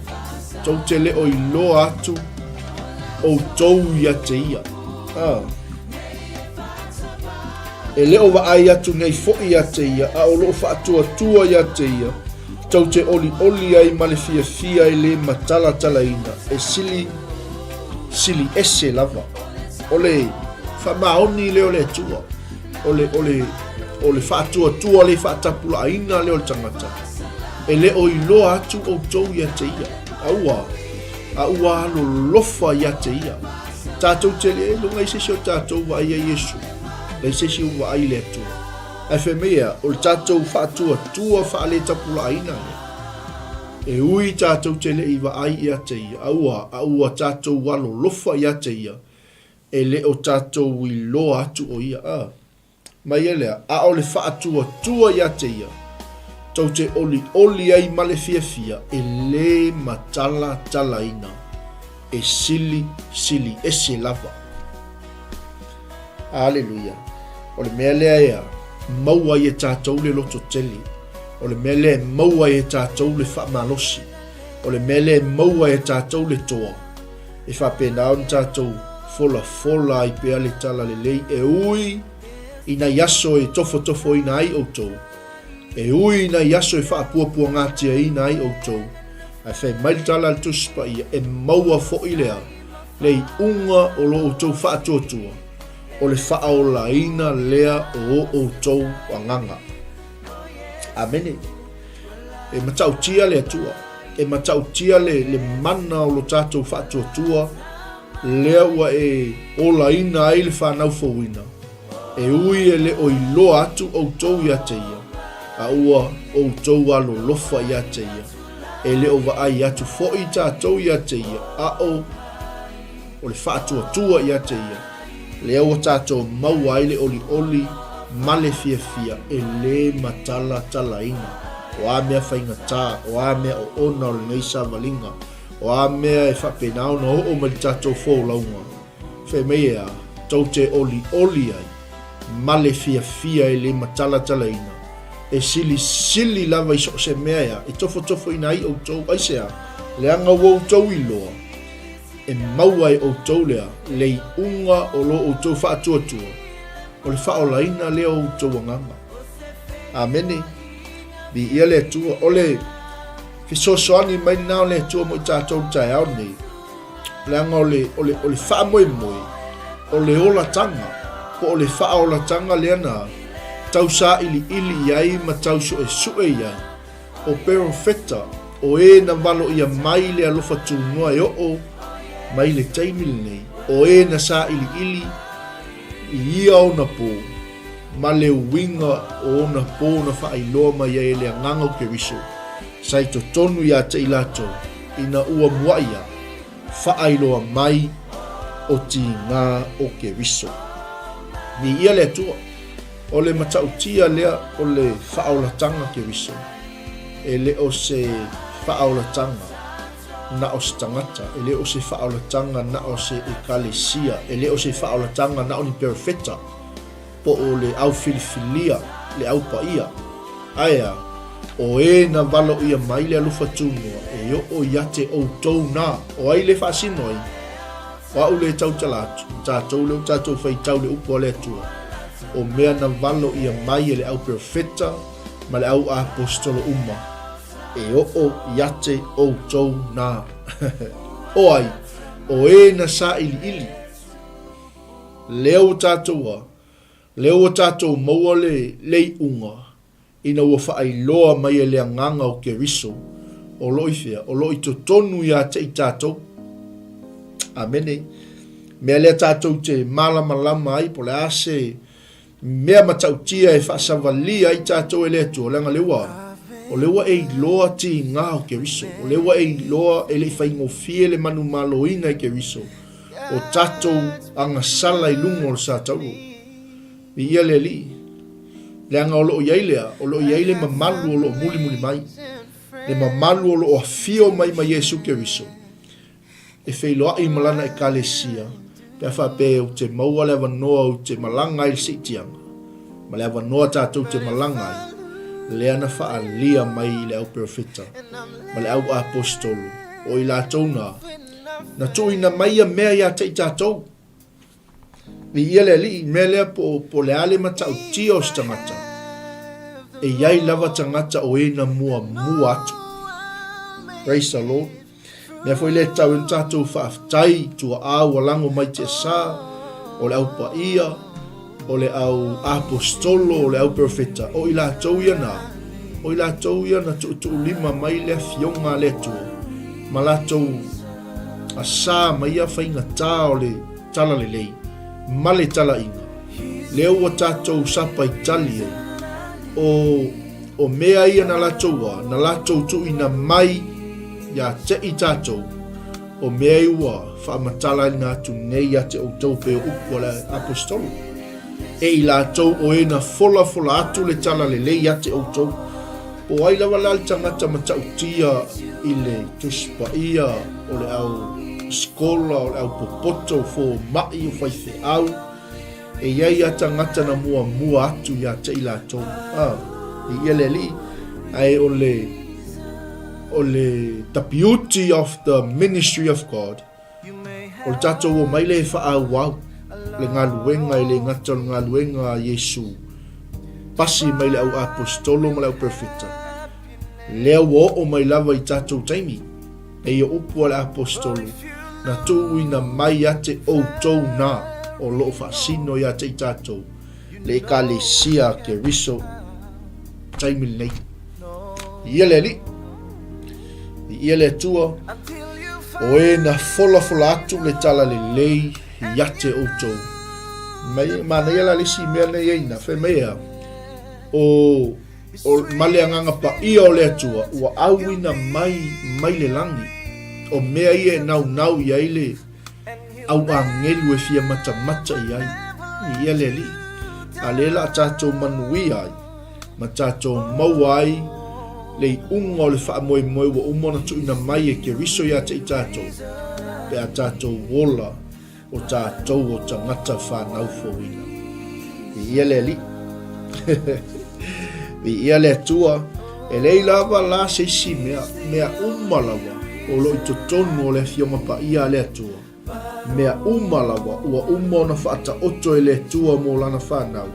tou te le o iloa atu outou ia te ia. Ah. E le o vaai atu nei foi ia te ia, a o loo faatuatua ia te ia, tou te olioli ai ma le fiafia e le matalatalaina, e sili, sili ese lava. O le faamaoni lea o le Atua, o le, o le, o le faatuatua le faatapulaaina lea o le tagata, e le o iloa atu outou ia te ia. A ua, a ua alolofa ia te ia. Tatou te le iloga i se isi o tatou vaai ia Iesu, leai se isi o vaai i le Atua. Ae fai mai ea, o le tatou faatuatua faaletapulaaina lea. E ui tatou te le i vaai ia te ia, a ua, a ua tatou alolofa ia te ia, e le o tatou iloa atu o ia. A. Mai e lea, a o le faatuatua ia te ia, tou te olioli ai ma le fiafia e le matalatalaina, e sili, sili ese lava. Aleluia. O le mea lea ea maua ai e tatou le loto tele. O le mea lea e maua ai e tatou le faamalosi. O le mea lea e maua ai e tatou le toa. E faapena ona tatou folafola ai pea le talalelei e ui i nai aso e tofotofoina ai outou, e ui i nai aso e faapuapuagatiaina ai outou, ae fai mai le tala a le Tusi Paia, e maua foi lea le iuga o lo outou faatuatua, o le faaolaina lea o outou agaga. Amene. E matautia le Atua, e matautia le, le mana o lo tatou faatuatua, lea ua e olaina ai le fanau fouina, e ui e le o iloa atu outou ia te ia, a ua outou alolofa ia te ia, e le o vaai atu foi tatou ia te ia, a o o le faatuatua ia te ia, lea ua tatou maua ai le olioli ma le fiafia e le matalatalaina. O a mea faigata, o a mea oona o lenei savaliga, o a mea e faapena ona oo mai le tatou folauga, fai mai e a, tou te olioli ai ma le fiafia e le matalatalaina, e silisili lava i so o se mea e a, e tofotofoina ai outou, aisea, leaga ua outou iloa, E maua e outou lea le iuga o lo outou faatuatua, o le faaolaina lea o outou agaga. Amene. Viia le Atua. O le fesoasoani mai lena o le Atua mo i tatou i le taeao lenei, leaga o le, o le, o le faamoemoe, o le olataga, po o le faaolataga lea na tau sailiili i ai ma tau suesue i ai, O Perofeta, o e na valoia mai le alofa tunoa e oo mai le taimi lenei, o e na sailiili i ia ona po, ma le uiga o ona po na faailoa mai ai e le Agaga o Keriso, sa i totonu ia te i latou, ina ua muaʻi a faailoa mai o tiga o Keriso. Viia le Atua! O le matautia lea o le faaolataga Keriso, e le o se faaolataga na o se tagata, e le o se faaolataga na o se ekalesia, e le o se faaolataga na o ni perofeta, po o le au filifilia, le au paia. Ae a? O e na valoia mai le alofa tunoa e oo ia te outou na, o ai le faasino ai? O a'u le tautala atu, o tatou lea ua tatou faitau le upu a le Atua, o mea na valoia mai e le au perofeta ma le au aposetolo uma, e oo ia te outou na. O ai? O e na sailiili. Lea ua tatou a, lea ua tatou maua le, le iuga, ina ua faailoa mai e le Agaga o Keriso, o lo o i fea? O lo o i totonu ia te i tatou. Amene. Mea lea tatou te malamalama ai, po o le a se mea matautia e faasavalia ai tatou e le Atua, leaga lea ua, o lea ua e iloa tiga o Keriso, o lea ua e iloa e le i faigofie le manumaloina i Keriso, o tatou agasala i luga o le sa tauro. Viia le Alii. Leaga o lo o i ai le a? O lo o i ai le mamalu o lo o mulimuli mai. Le mamalu o lo o afio mai ma Iesu Keriso, e feiloai ma Lana Ekalesia, pe a faapea ou te maua le avanoa ou te malaga ai i le siitiaga, ma le avanoa tatou te malaga ai, lea na faaalia mai i le au perofeta ma le au aposetolo, o i latou na, na tuuina mai ia mea ia te i tatou. Viia le Alii, mea lea po, po o le a le matautia o se tagata, e i ai lava tagata o e na muamua atu. Praise the Lord. Mea foi lea e tatau ai ona tatou faafetai i tuaa ua lago mai tiasa, o le au paia, o le au aposetolo, o le au perofeta, o i latou ia na, o i latou ia na tuutuulima mai le afioga a le Atua, ma latou asa mai ia faigata o le Talalelei ma le talaiga, lea ua tatou sapaitali ai, o, o mea ia na latou a, na latou tuuina mai ia te i tatou, o mea ia ua faamatalaina atu nei ia te outou pei o upu a le Aposetolo. E i latou o e na folafola atu le Talalelei ia te outou. Po o ai lava la le tagata matautia i le Tusi Paia, o le au sikola, o le au popoto, o fomai, o faifeau, e i ai a tagata na muamua atu ia te i latou. A, viia le Alii, ae o le, o le, the beauty of the ministry of God, O le tatou omai lea e faaauau le galuega e le gata o le galuega a Iesu pasi mai le au aposetolo ma le au perofeta, lea ua oo mai lava i tatou taimi, pei o upu a le aposetolo, na tuuina mai ia te outou na o lo o faasino ia te i tatou le Ekalesia a Keriso taimi lenei. Viia le Alii, viia le Atua, o e na folafola atu le talalelei ia te outou. Mai, manaia la le isi mea nei ai na, fai mai ea, o, o, ma le agaga paia o le Atua, ua auina mai, mai le lagi, o mea ia e naunau i ai le, au agelu e fia matamata i ai, viia le Alii, a lea la a tatou manuia ai, ma tatou maua ai le iuga o le faamoemoe ua uma ona tuuina mai e Keriso ia te i tatou, pe a tatou ola o tatou o tagata fanau fouina. Viia le Alii. Viia le Atua. E leai lava la se isi mea, mea uma lava o lo o i totonu o le Afioga Paia a le Atua, mea uma lava ua uma ona faataoto e le Atua mo Lana fanau,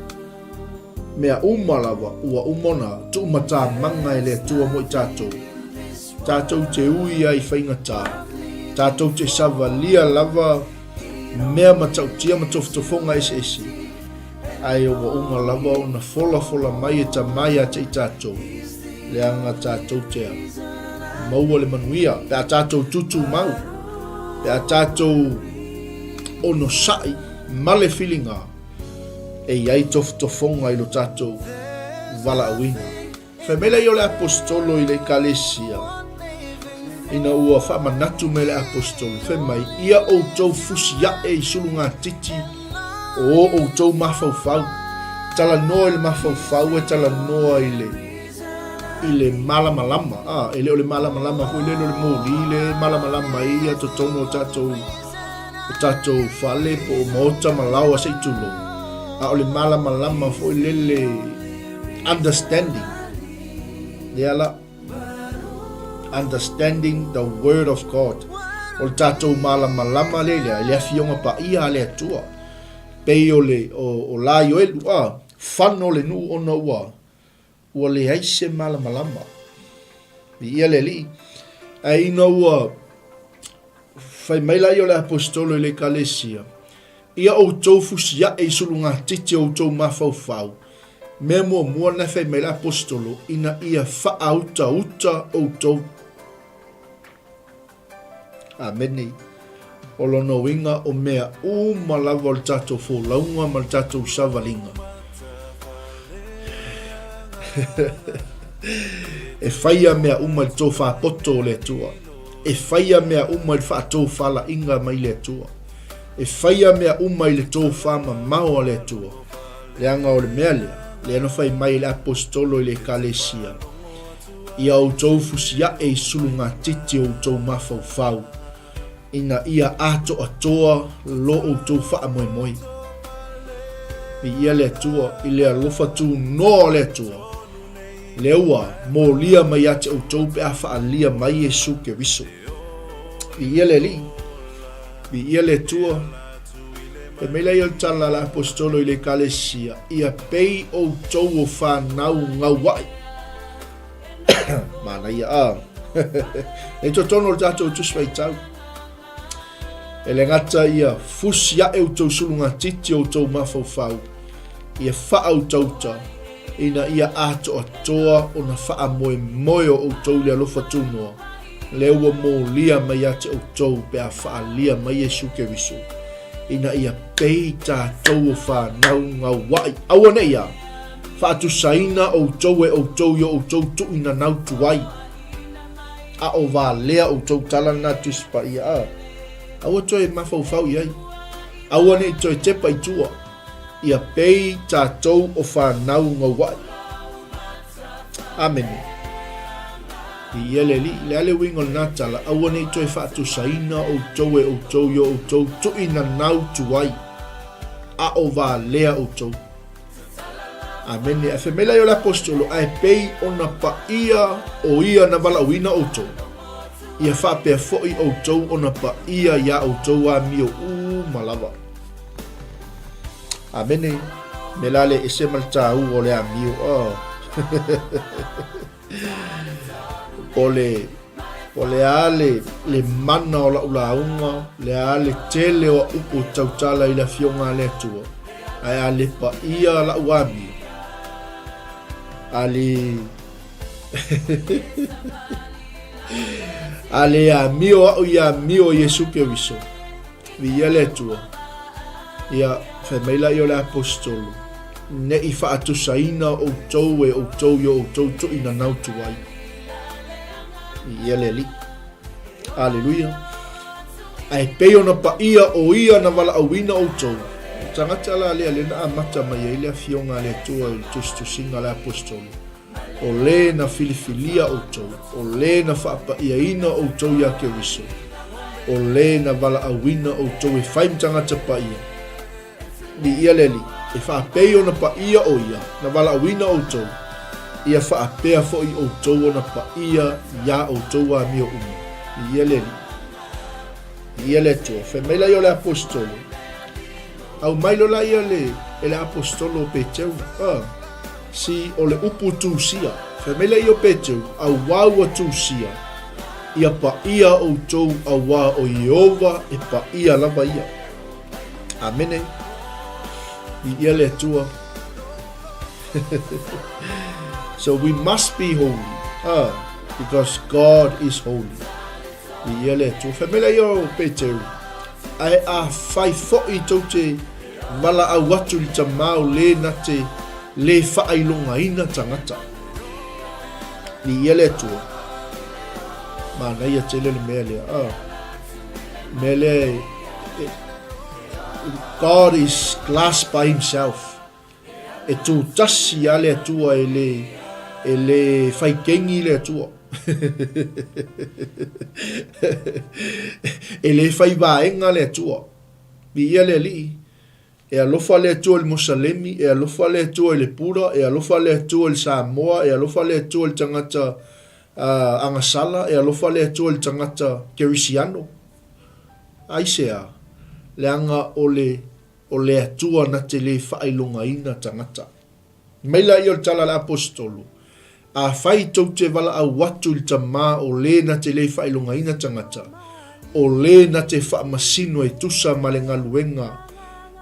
mea uma lava ua uma ona tuumatamaga e le Atua mo i tatou. Tatou te ui ai i faigata, tatou te savalia lava mea matautia ma tofotofoga eseese, ae ua uma lava ona folafola mai e Tama ia te i tatou, leaga tatou te maua le manuia, pe a tatou tutumau, pe a tatou onosai ma le filiga, e i ai tofotofoga i lo tatou valaauina. Fai mai lea o le Aposetolo i le Ekalesia, ina ua faamanatu mai le Aposetolo, fai mai, Ia outou fusi ae i sulugatiti o o outou mafaufau. Talanoa i le mafaufau e talanoa i le i le malamalama. Ah, e le o le malamalama foi lele o le moli le malamalama ai ia totonu o tatou o tatou fale po o maota ma laoa se i tulou. A o le malamalama foi lele understanding. Lea la. Understanding the word of God. O le tatou malamalama lea lea i le Afioga Paia a le Atua. Pei o le o, o la Ioelu, a, fano le nuu ona ua ua leai se malamalama. Viia le Alii. Ae ina ua fai mai laia o le aposetolo i le Ekalesia, Ia outou fusiaʻe i sulugatiti o outou mafaufau, mea muamua lena e fai mai le aposetolo, ina ia faautauta outou. Amene. O lona uiga o mea uma lava o le tatou folauga ma le tatou savaliga. E faia mea uma i le tofa poto o le Atua. E faia mea uma i le faatofalaiga mai le Atua. E faia mea uma i le tofa mamao a le Atua. Leaga o le mea lea, lea na fai mai e le Aposetolo i le Ekalesia, Ia outou fusiaʻe i sulugatiti o outou mafaufau, ina ia atoatoa lo outou faamoemoe. Viia le Atua i le alofa tunoa o le Atua, lea ua molia mai ia te outou pe a faaalia mai Iesu Keriso. Viia le Alii, viia le Atua. Fai mai laia o le tala a le Aposetolo i le Ekalesia, Ia pei outou o fanau gauaʻi. Manaia a. Nei totonu o le tatou Tusi Faitau. E le gata ia fusi ae outou sulugatiti o outou mafaufau, ia faautauta ina ia atoatoa ona faamoemoe o outou i le alofa tunoa, lea ua molia mai ia te outou pe a faaalia mai Iesu Keriso, ina ia pei tatou o fanau gauaʻi. Aua ne i a, faatusaina outou e outou i o outou tuuinanau tuai, a o valea outou tala lena Tusi Paia a. Aua toe mafaufau i ai. Aua ne i toe tepa i tua. Ia pei tatou o fanau gauaʻi. Amene. Viia le Alii, le a le uiga o lena tala, aua ne i toe faatusaina outou e outou i o outou tuuinanau tuai, a o valea outou. Amene. Ae fai mai laia o le Aposetolo, ae pei ona paia o ia na valaauina outou, ia faapea foi outou ona paia iā outou amio uma lava. Amene. Me la le ese ma le tāua o le amio. Oh. O le, o le a le, le mana o la'u lauga, le a le tele o a'u upu tautala i le Afioga a le Atua, ae a le paia la'u amio, a le a le amio a'u i amio o Iesu Keriso, Viia le Atua. Ia, fai mai laia o le Aposetolo, Ne i faatusaina outou e outou i o outou tuuinanau tuai. Viia le Alii. Aleluia. Ae pei ona paia o ia na valaauina outou. O le tagata la lea lea na amata mai ai le Afioga a le Atua i le tusitusiga a le Aposetolo. O lē na filifilia outou, o lē na faapaiaina outou iā Keriso, o lē na valaauina outou e fai ma tagata paia. Viia le Alii, e faapei ona paia o Ia na valaauina outou, ia faapea foi outou ona paia iā outou amio uma. Viia le Alii. Viia le Atua. Fai mai laia o le Aposetolo, Aumai loa laia le e le Aposetolo o Peteu, a. Si o le upu tusia. Fai mai lea o Peteu, Auā ua tusia, ia paia outou auā o Ieova e paia lava ia. Amene. Viia le Atua. So we must be holy, because God is holy. Viia le Atua. Fai mai lea o Peteu, Ae afai foi tou te valaau atu i le Tama o le na te le faailogaina tagata. Viia le Atua. Manaia tele le mea lea. Ah. Mea lea e, e, God is class by himself. E tū tasi a le Atua e le, e le fai kengi le Atua. E le fai vaega le Atua. Viia le Alii. E alofa le Atua i le Mosalemi, e alofa le Atua i le Pura, e alofa le Atua i le Samoa, e alofa le Atua i le tagata agasala, e alofa le Atua i le tagata Kerisiano. Aisea? Leaga o le, o le Atua na te lē faailogaina tagata. Mai laia o le tala a le Aposetolo, Afai tou te valaau atu i le Tama o lē na te lē faailogaina tagata, o lē na te faamasino e tusa ma le galuega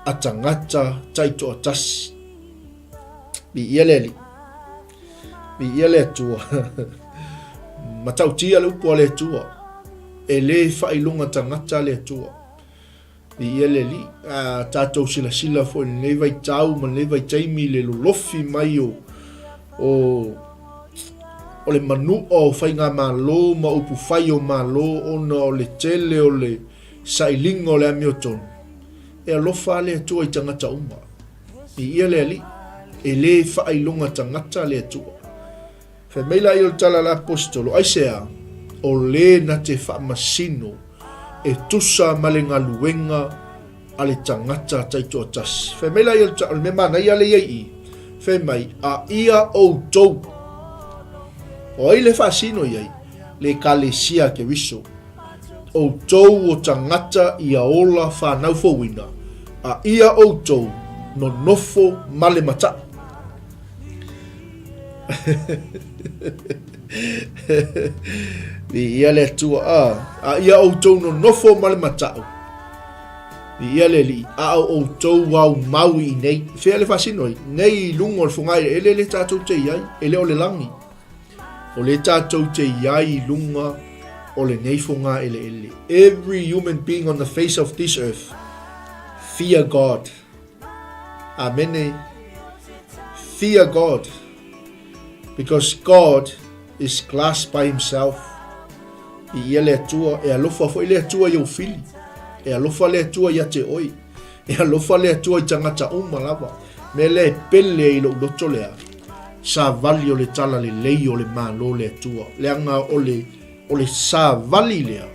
a tagata taitoatasi. Viia le Alii. Viia le Atua. Matautia le upu a le Atua. E lē faailoga tagata le Atua. Viia le Alii. A tatou silasila foi i lenei vaitau ma lenei vaitaimi i le lolofi mai o, o, o le manu'a o faigamalo ma upufai o Malo ona o le tele o le sailiga o le amiotonu, e alofa lava le Atua i tagata uma. Viia le Alii. E lē faailoga tagata le Atua. Fai mai laia o le tala a le Aposetolo, Aisea? O lē na te faamasino e tusa ma le galuega a le tagata taitoatasi. Fai mai laia o le tala, o le mea manaia lea i ai i i, fai mai, A ia outou. O ai le faasino i ai? Le Ekalesia a Keriso. Outou o tagata ia ola fanau fouina, a ia outou nonofo ma le mataʻu. Viia le Atua, a, a ia outou nonofo ma le mataʻu. Viia le Alii, a o outou aumau i inei. Fea le faasino ai? Nei i luga o le fogaeleele lea tatou te i ai, e le o le lagi. O lea tatou te i ai i luga o lenei fogaeleele. Every human being on the face of this earth, fear God. Amene. Fear God. Because God is class by himself. I ia le Atua, e alofa foi le Atua i ou fili. E alofa le Atua ia te oe. E alofa le Atua i tagata uma lava. Mea lea e pele ai i lou loto lea, savali o le talalelei o le Malo le Atua. Leaga o le, o le savali lea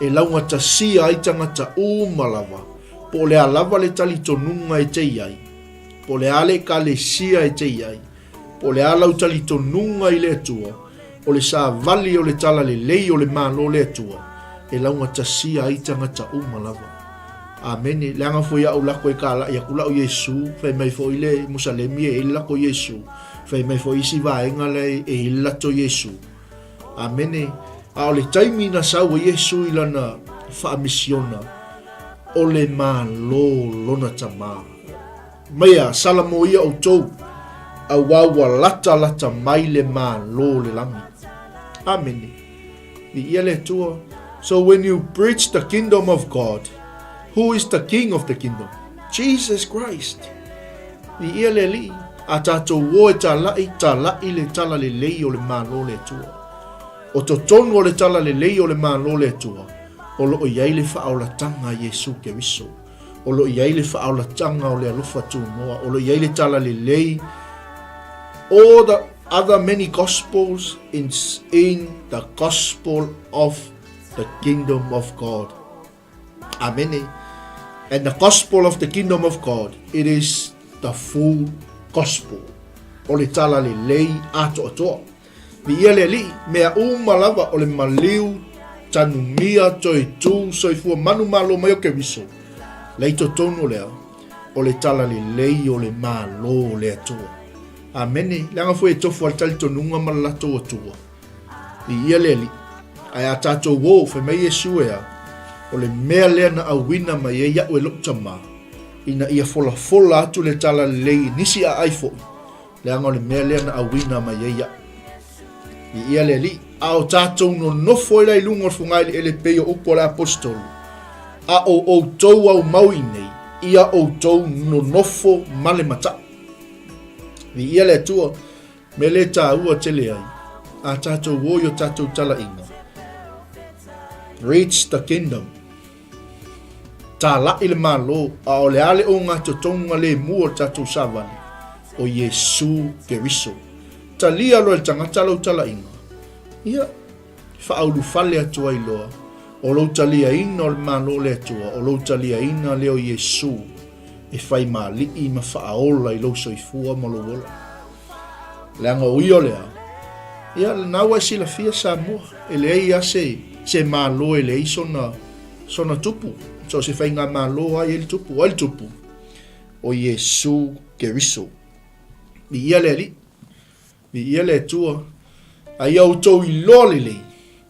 e laugatasia ai tagata uma lava, po o le a lava le talitonuga e te i ai, po o le a le ekalesia e te i ai, Po o le a lau talitonuga i le Atua, o le savali o le talalelei o le Malo o le Atua, e laugatasia ai tagata uma lava. Amene. Leaga foi a'u lako e kala'i aku la'u Iesu, fai mai foi le Musalemi e i ai le lako Iesu, fai mai foi isi vaega la e i ai le lato Iesu. Amene. A o le taimi na sau ai Iesu i lana faamisiona, o le Malo lona Tamā. Mai a, salamoia outou, auā ua latalata mai le Malo o le lagi. Amene. Viia le Atua. So when you preach the kingdom of God, who is the king of the kingdom? Jesus Christ. Viia le Alii. A tatou o e tala'i, tala'i le talalelei o le Malo o le Atua. O totonu o le talalelei o le Malo o le Atua, o lo o i ai le faaolataga a Iesu Keriso. O lo o i ai le faaolataga o le alofa tunoa, o lo o i ai le talalelei, all the other many gospels is in the gospel of the kingdom of God. Amene. And the gospel of the kingdom of God, it is the full gospel. O le talalelei atoatoa. Viia le Alii, mea uma lava o le maliu, tanumia, toetū, soifua manumalo mai o Keriso, lei totonu o lea, o le talalelei o le Malo o le Atua. Amene. Leaga foi e tofu a le talitonuga ma le latou Atua. Viia le Alii. Ae a tatou o, fai mai Iesu e a, o le mea lea na auina mai ai iaʻu e loʻu Tamā, ina ia folafola atu le talalelei i nisi aai foi, Leaga o le mea lea na auina mai ai iaʻu. Viia le Alii. A o tatou nonofo ai la i luga o le fogaeleele pei o upu a le Aposetolo, A o outou aumau i nei, ia outou nonofo ma le mataʻu. Viia le Atua, mea lea e taua tele ai, a tatou o i o tatou talaiga. Reach the kingdom. Tālaʻi le Malo, a o le a le ogatotoga lemu o le tatou savali? O Iesū Keriso. Talia loa e le tagata lou talaiga, ia, faaulufale atu ai loa, o lou taliaina o le Malo o le Atua, o lou taliaina lea o Iesū. e fai ma alii ma faaola i lou soifua ma lou ola. Leaga o ia lea, ia lena ua e silafia Samoa, e leai lava se, se Malo e leai sona, sona tupu. So o se faigamalo lava e i ai le tupu. O ai le tupu? O Iesu Keriso. Viia le Alii. Viia le Atua. A ia outou iloa lelei,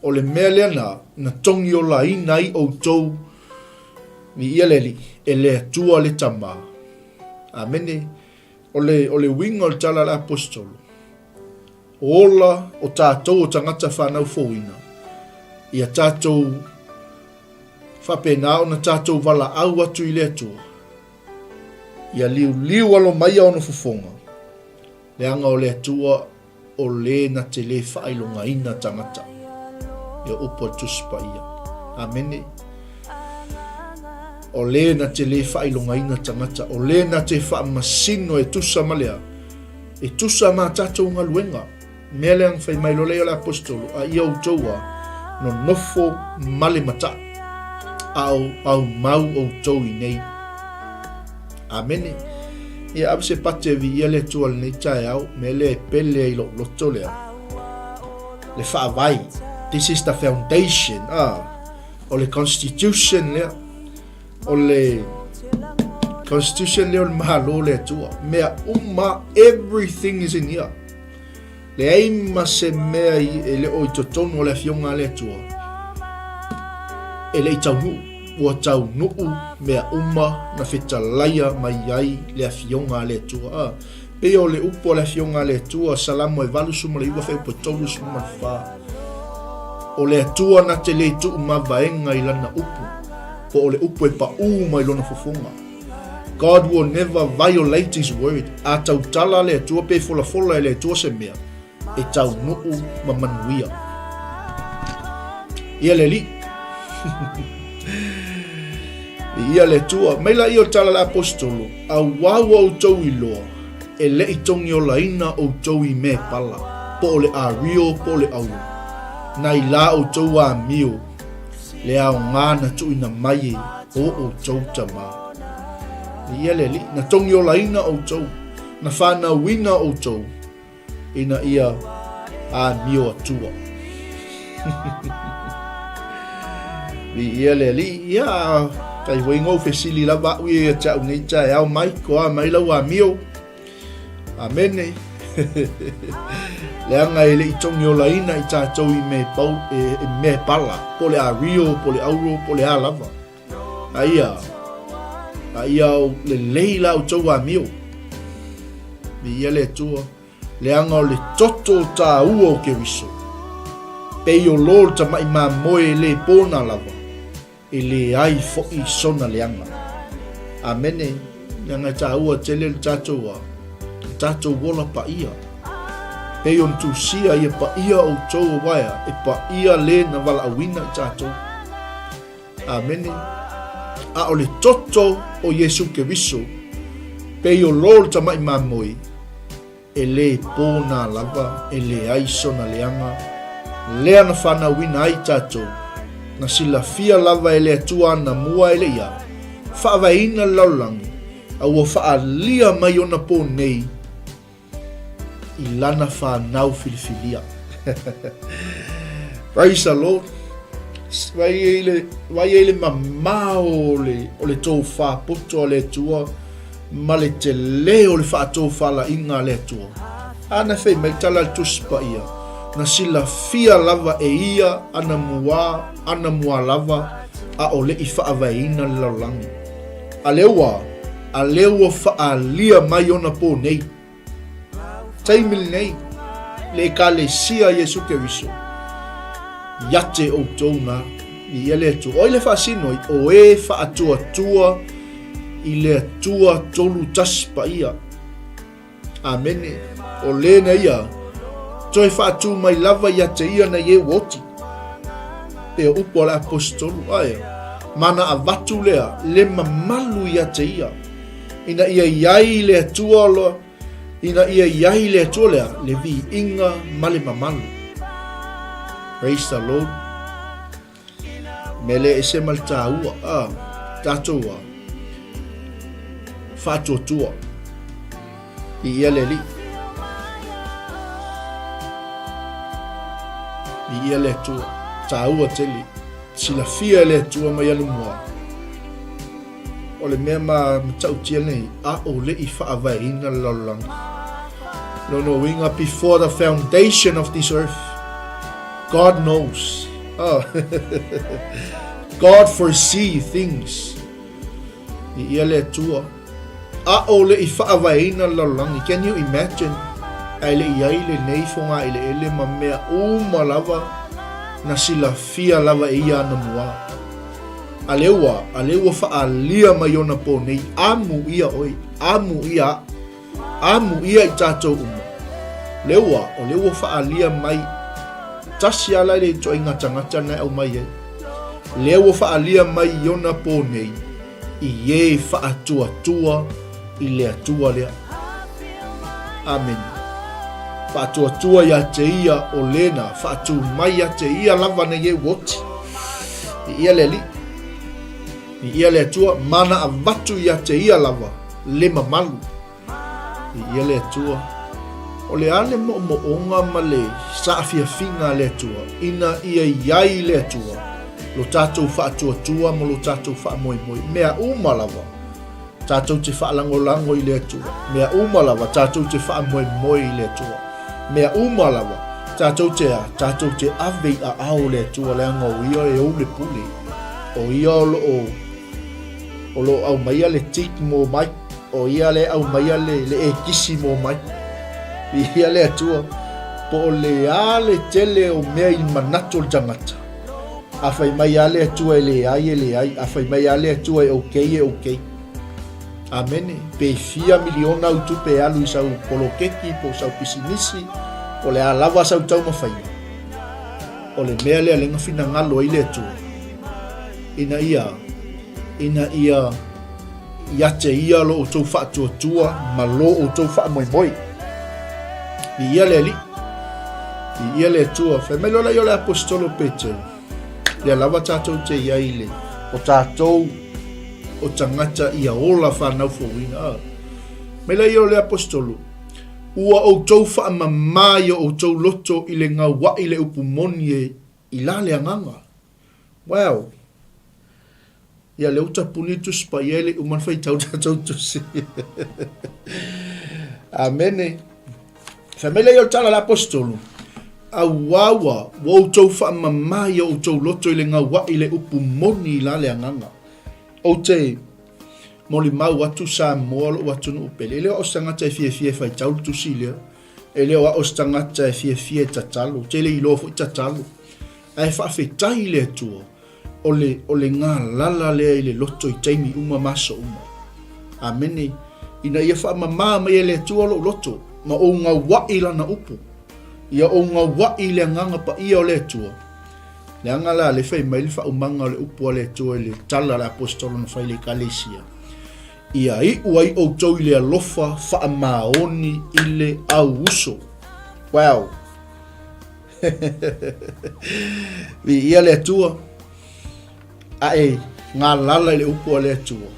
o le mea lea na, na togiolaina ai outou, viia le Alii, e le Atua le Tama. Amene. O le, o le uiga o le tala a le Aposetolo, o ola o tatou o tagata fanau fouina, ia tatou faapena ona tatou valaau atu i le Atua, ia liuliu alo mai ona fofoga, leaga o le Atua o le na te lē faailogaina tagata. Ia upu a le Tusi Paia. Amene. O le na te lē faailogaina tagata, o le na te faamasino e tusa ma le a? E tusa ma tatou galuega. Mea lea na fai mai loa lea o le Aposetolo, a ia outou a nonofo ma le mataʻu, a o aumau outou i nei. Amene. Ia ave se pate e viia le Atua i lenei taeao, mea lea e pele ai lou loto lea. Le faavae. This is the foundation. Ah, o le constitution lea. O le constitution lea o le Malo le Atua. Mea uma, everything is in here. Leai ma se mea e le o i totonu o le Afioga a le Atua e le i taunuu. Ua taunuu mea uma na fetalaia mai ai le Afioga a le Atua. A, pei o le upu a le Afioga a le Atua, Salamo e 89 fuaiupu e 34. O le Atua na te le tuu mavaega i lana upu, po o le upu e paū mai lona fofoga. God will never violate his word. A tautala le Atua pe folafola e le Atua se mea, e taunuu ma manuia. Ia le Alii. Ia le Atua. Mai la ia o tala le apostolo, auā ua outou iloa, e le i togiolaina outou i me pala, po o le ario po o le auro. Nai la outou amio, le aoga na tuuina mai e o outou tama. Ia le Alii, na togiolaina outou, na fanauina outou, ina ia amio atua. Viia le Alii, ia, kai foi ngou fesili lava au ia te au nei taeao mai, ko a mai lau amio. Amene. Leaga e le i togiolaina i tatou i me pau, e, e me pala, po le ario, po le auro, po le a lava. A ia, a ia o lelei la outou amio. Viia le Atua, leaga o le toto o tāua o Keriso. Pei o lō le tamaʻi mamoe e lē pōna lava. E leai foʻi sona leaga. Amene. Leaga e tāua tele le tatou a, le tatou ola paia. Pei ona tusia ia paia outou auā ea, e paia le na valaauina i tatou. Amene. A o le toto o Iesu Keriso, pei o lō le tamaʻi mamoe, E lē pōnā lava, e leai sona leaga, lea na fanauina ai tatou, na silafia lava e le Atua anamua e le ia, faavaeina le lalolagi, a ua faaalia mai ona pō nei i lana fanau filifilia. Praise the Lord. Vai ai le, vai ai le mamao o le, o le tofā poto a le Atua, ma le telē o le faatofalaiga a le Atua. A na fai mai tala a le Tusi Paia, na silafia lava e ia ana muā, ana muā lava, a o le i faavaeina le lalolagi. A lea ua, a lea ua faaalia mai ona pō nei. Taimi lenei, le Ekalesia a Iesu Keriso, ia te outou na, viia le Atua. O ai le faasino ai? O e faatuatua i le Atua tolutasi paia. Amene. O le na ia, toe faatu mai lava ia te ia nei e ua oti. Pe o upu a le aposetolu, ae, ma na avatu lea, le mamalu ia te ia. Ina ia i ai le Atua loa, ina ia i ai le Atua lea, le viiga ma le mamalu. Praise the Lord. Mea lea ese ma le tāua, a, tātou a. Faatuatua. Viia le Alii. Viia le Atua. Taua tele. Silafia e le Atua mai anamua. O le mea ma matautia nei, a o le i faavaeina le lalolagi. Lona uiga, before the foundation of this earth, God knows. Oh. God foresee things. Viia le Atua. A o le i faavaeina le lalolagi. Can you imagine? Ae le i ai lenei fogaeleele ma mea uma lava na silafia lava e ia anamua. A lea ua, a lea ua faaalia mai ona pō nei, amu ia oe, amu ia aʻu, amu ia i tātou uma. Lea ua, o lea ua faaalia mai, tasi ala le ituaiga tagata na e aumai ai. Lea ua faaalia mai i ona pō nei, i e faatuatua i le Atua lea. Amene. Faatuatua ia te ia o lena, faatū mai ia te ia lava nei e uoti. I ia le Alii, i ia le Atua, mana avatu ia te ia lava le mamalu. I ia le Atua, o le a le moomooga ma le saafiafiga a le Atua, ina ia i ai le Atua, lo tatou faatuatua ma lo tatou faamoemoe, mea uma lava, tatou te faalagolago i le Atua, mea uma lava, tatou te faamoemoe i le Atua, mea uma lava, tatou te a, tatou te ave i aao o le Atua, leaga o ia e ou le pule, o ia o lo o, o lo o aumaia le tik mo mai, o ia le aumaia le, le ekisi mo mai. Viia le Atua, po o le a le tele o mea i manatu o le tagata. A fai mai a le Atua e leai, e leai. A fai mai a le Atua e okay, e okay. Amene. Pe fia miliona au tupe e alu i sau poloketi po o sau pisinisi, po o le a lava sau taumafaiga. O le mea lea lea na finagalo ai le Atua, ina ia, ina ia ia te ia lo outou faatuatua ma lo outou faamoemoe. Viia le Alii, viia le Atua. Fai mai loa lea o le aposetolo Peteru, lea lava tatou te i ai le, o tatou o tagata ia ola whanau fouina. Ah. Mai lea o le aposetolo, ua outou faamamā i o outou loto i le gauaʻi le upu moni e i la le agaga. Wow! Ia lea ua tapuni le Tusi Paia e le i uma ona faitau le tatou Tusi. Amene. Fai mai lea o le tala a le Aposetolo, auā ua ua outou faamamā i o outou loto i le gauaʻi le upu moni i la le agaga. Ou te molimau atu Samoa loʻu atunuu pele. E le o au se tagata e fiafia e faitau le tusi lea. E le o au se tagata e fiafia e tatalo. Ou te le iloa foi tatalo. Ae faafetai i le Atua, o le, o le galala lea i le loto i taimi uma ma aso uma. Amene. Ina ia faamamā mai e le Atua lou loto, ma ou gauaʻi i Lana upu. Ia ou gauaʻi i le Agaga Paia o le Atua. Leaga la le fai mai le faaumaga o le upu a le Atua i le tala a le Aposetolo na fai i le Ekalesia, Ia iu ai outou i le alofa faamaoni i le au uso. Wow! Viia le Atua, a e galala i le upu a le Atua,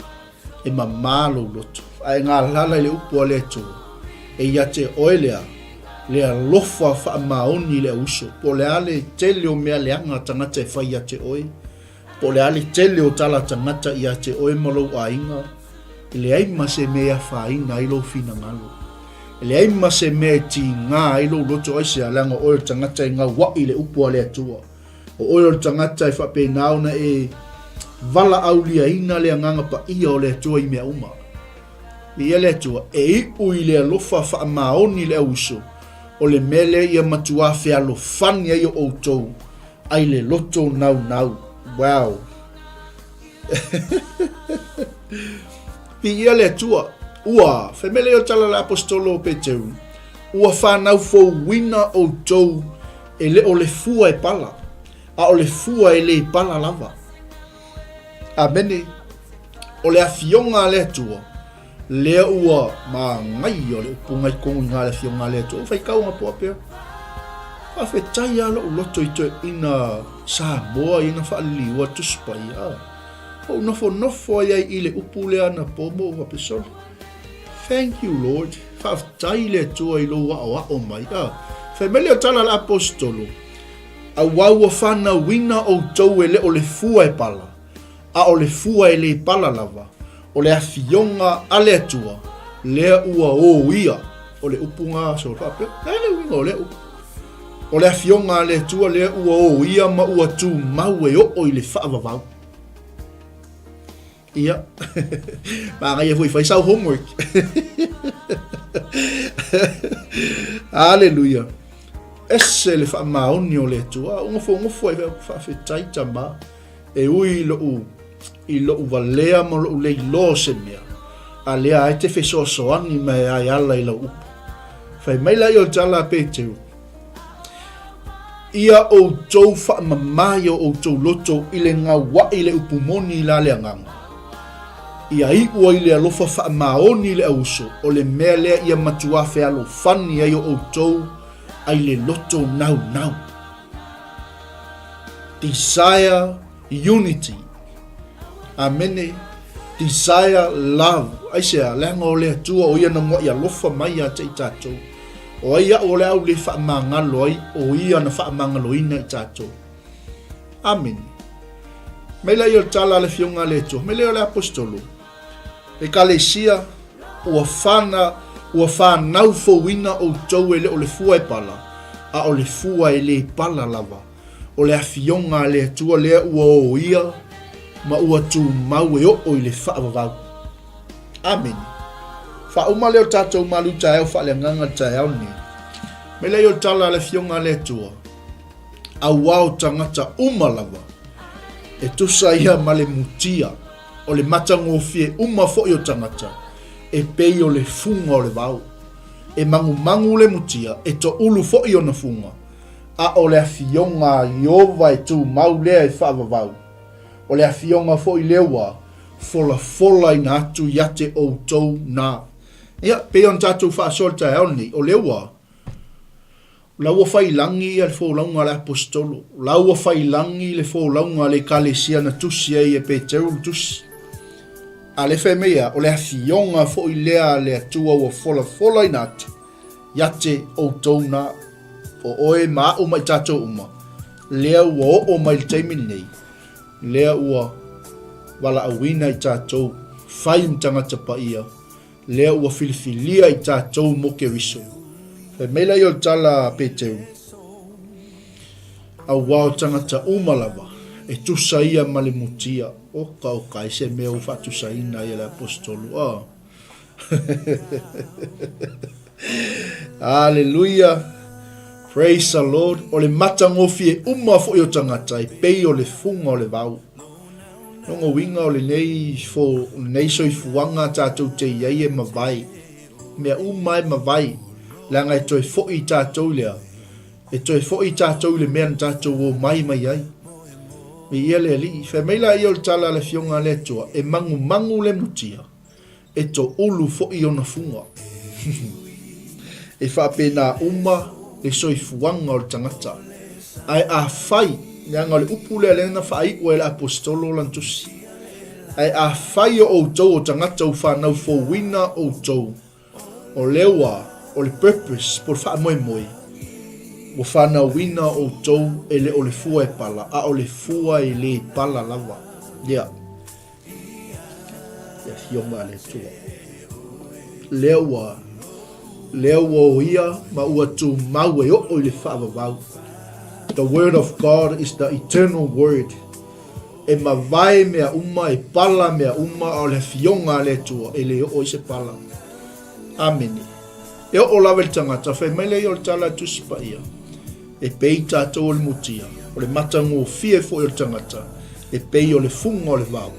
e mamā lou loto. A e galala i le upu a le Atua, e ia te oe lea, le alofa faamaoni i le auuso. Po o le a le tele o mea leaga a tagata e fai ia te oe, Po o le a le tele o tala tagata ia te oe ma lou aiga, e leai ma se mea e afaina ai lou finagalo. E leai ma se mea e tigā ai lou loto aisea, leaga o oe o le tagata e gauaʻi i le upu a le Atua. O oe o le tagata e faapena ona e valaauliaina le Agaga Paia o le Atua i mea uma. Viia le Atua, e iu i le alofa faamaoni le auuso, o le mea lea ia matuā fealofani ai o outou Ai le loto naunau. Wow. Viia le Atua. Ua, fai mai lea o le tala a le Aposetolo o Peteru, ua whanau fouina outou e le o le fua e pala, a o le fua e le pala lava. Amene. O le afioga a le Atua, Lea ua manaia o le upu ngai kogu i ngā le afioga a le Atua. Ua faitau ngā poa pea. Faafetai lava lou loto i toeaina Samoa ia na faaliliua Tusi Paia. Ou nofonofo ai ai i le upu lea anapo ma ou faapea, Sole, thank you Lord, faafetai i le Atua i lou aoao mai. Ah, fai mai lea o tala a le Aposetolo, Auā ua fanauina outou e le o le fua e pala, a o le fua e le pala lava, o le afioga a le Atua, lea ua o ia. O le upu na so faapea, e le uiga o lea upu. O le afioga a le Atua lea ua o ia ma ua tumau e oo i le faavavau. Ia, manaia foi fai sau homework. Aleluia. Ese le faamaoni o le Atua. Ua nofonofo ai faafetai tama. E ui i loʻu, i loʻu valea ma loʻu le iloa o se mea, a lea ai te fesoasoani mai ai ala i lau upu. Fai mai la i o le tala a Peteru, Ia outou faamama i o outou loto i le gauaʻi i le upu moni i la le agaga. Ia iʻu ai le alofa faamaoni i le auuso, o le mea lea ia matuā fealofani ai o outou ai le loto naunau. Desire unity. Amene. Desire love. Aisea, leaga o le Atua o ia na muaʻi alofa mai ia te i tatou. O ai aʻu o le au le faamagalo ai, o ia na faamagaloina i tatou. Amene. Mai la ia o le tala a le Afioga a le Atua, mai lea o le Aposetolo. Ekalesia, ua fana, ua fanau fouina outou e le o le fua e pala, a o le fua e le pala lava, o le afioga a le Atua lea ua o ia ma ua tumau e oo i le faavavau. Amene. Faauma lea o tatou malu taeao faaleagaga le taeao lenei. Mai lea o le tala a le afioga a le Atua, auā o tagata uma lava, e tusa ia ma le mutia, O le matagofie uma foi o tagata, e pei o le fuga o le vao. E magumagu le mutia, e toʻulu foi ona fuga, a o le afioga a Ieova e tumau lea e faavavau. O le afioga foi lea ua folafolaina atu ia te outou na. Ia, pei ona tatou faasoa i le taeao lenei, o lea ua O la ua fai lagi le folauga a le Aposetolo, o la ua fai lagi le folauga a le Ekalesia na tusi ai e Peteru le tusi. A le fai mai a, o le afioga foi lea a le Atua ua folafolaina atu ia te outou na, o oe ma aʻu ma i tatou uma, lea ua oo mai le taimi lenei, lea ua valaauina i tatou, fai ma tagata paia, Lea ua filifilia i tatou mo Keriso. Fai mai laia o le tala a Peteru, Auā o tagata uma lava, e tusa ia ma le mutia. Oka, oka, ai se mea ua faatusaina ai e le Aposetolu. Oh. Aleluia. Praise the Lord. O le matagofie uma foi o tagata e pei o le fuga o le vao. Lona uiga o lenei fo, lenei soifuaga tatou te i ai e mavae. Mea uma e mavae, leaga e toe foi tatou i le a? E toe foi tatou i le mea na tatou omai mai ai. Viia le Alii. Fai mai laia o le tala a le Afioga a le Atua, e magumagu le mutia. E toʻulu foi ona fuga. E faapena uma le soifuaga o le tagata. Ae afai, leaga o le upu lea lea na faaiu ai e le Aposetolo lana tusi, Ae afai o outou o tagata ua fanau fouina outou, o lea ua, o le purpose, po o le faamoemoe, ua fanauina outou e le o le fua e pala, a o le fua e le pala lava. Ia. Le Afioga a le Atua. Lea ua, lea ua o ia ma ua tumau e oo i le faavavau. The word of God is the eternal word. E mavae mea uma, e pala mea uma, a o le Afioga a le Atua, e le oo i se pala. Amene. E oo lava i le tagata, fai mai lea o le tala a Tusi Paia. E pei tatou o le mutia, o le matagofie foi o le tagata, e pei o le fuga o le vao.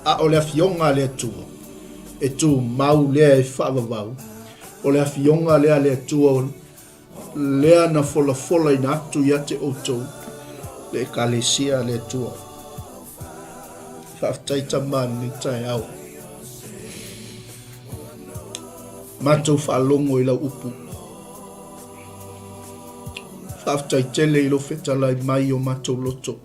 A o le afioga a le Atua, e tumau lea e faavavau, o le afioga lea a le Atua lea na folafolaina atu ia te outou, le Ekalesia a le Atua. Faafetai Tama i lenei taeao. Matou faalogo i lau upu. Faafetai tele i lou fetalai mai i o matou loto.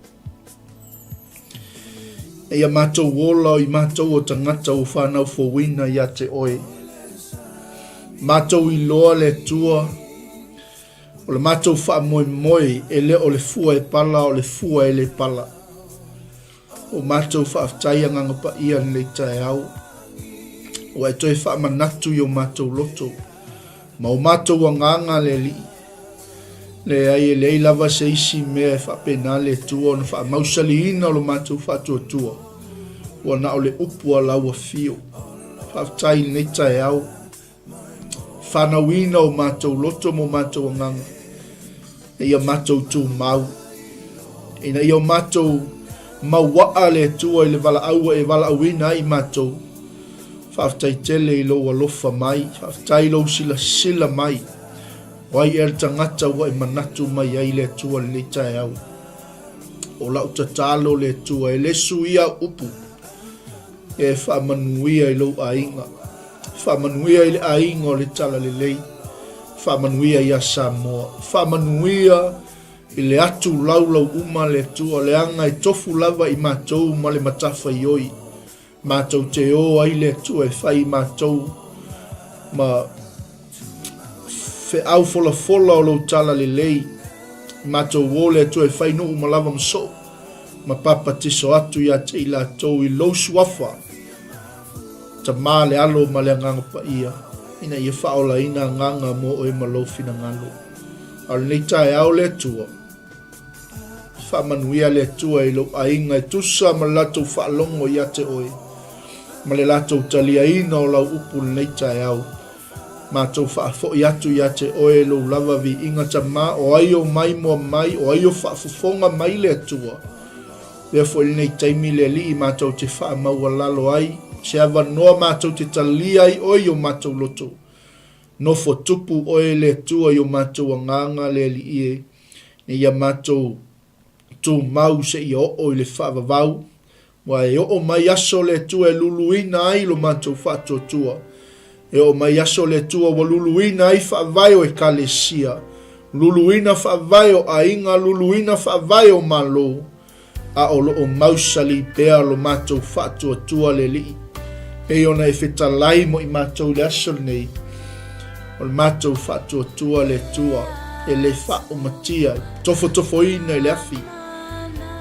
Ina ia matou ola o i matou o tagata ua fanau fouina ia te Oe. Matou iloa le Atua, o le matou faamoemoe e le o le fua e pala a o le fua e le pala. O matou faafetai Agaga Paia i lenei taeao, ua e toe faamanatu i o matou loto ma o matou agaga le Alii. Leai, e leai lava se isi mea e faapena le Atua ona faamausaliina o lo matou faatuatua, ua na o le upu a lau afio. Faafetai i lenei taeao, fanauina o matou loto ma o matou agaga, ina ia matou tumau, ina ia o matou mauaa le Atua i le valaau ua e valaauina ai i matou. Faafetai tele i lou alofa mai, faafetai i lou silasila mai. O ai ea le tagata ua e manatu mai ai le Atua i lenei taeao? O lau tatalo le Atua, e le suia au upu, e faamanuia i lou aiga, faamanuia i le aiga o le Talalelei, faamanuia ia Samoa, faamanuia i le atu laulau uma le Atua, leaga e tofu lava i matou ma le matafaioi. Matou te o ai le Atua e fai i matou ma feau folafola o lou tala lelei. Matou o le Atua e fai nuu ma lava ma soo ma papatiso atu ia te i latou i lou suafa, Tama le Alo ma le Agaga Paia, ina ia faaolaina agaga mo oe ma lou finagalo. A o lenei taeao le Atua, Faamanuia le Atua i lou aiga e tusa ma le latou faalogo ia te oe, ma le latou taliaina o lau upu i lenei taeao. Matou faafoi atu ia te oe lou lava viiga Tama, o ai o maimoa mai, o ai o faafofoga mai le Atua. Avea foi lenei taimi le Alii matou te faamaualalo ai, se avanoa matou te talia ai oe i o matou loto. Nofo tupu oe le Atua i o matou agaga le Alii e, ina ia matou tumau seia oo i le faavavau, aua e oo mai aso le Atua e luluina ai lo matou faatuatua. E oo mai aso le Atua ua luluina ai faavae o Ekalesia, luluina faavae o aiga, luluina faavae o Malo, a o lo o mausali pea lo matou faatuatua le Alii, pei ona e fetalai mo i matou i le aso lenei, o le matou faatuatua le Atua e le faaumatia, e tofotofoina i le afi,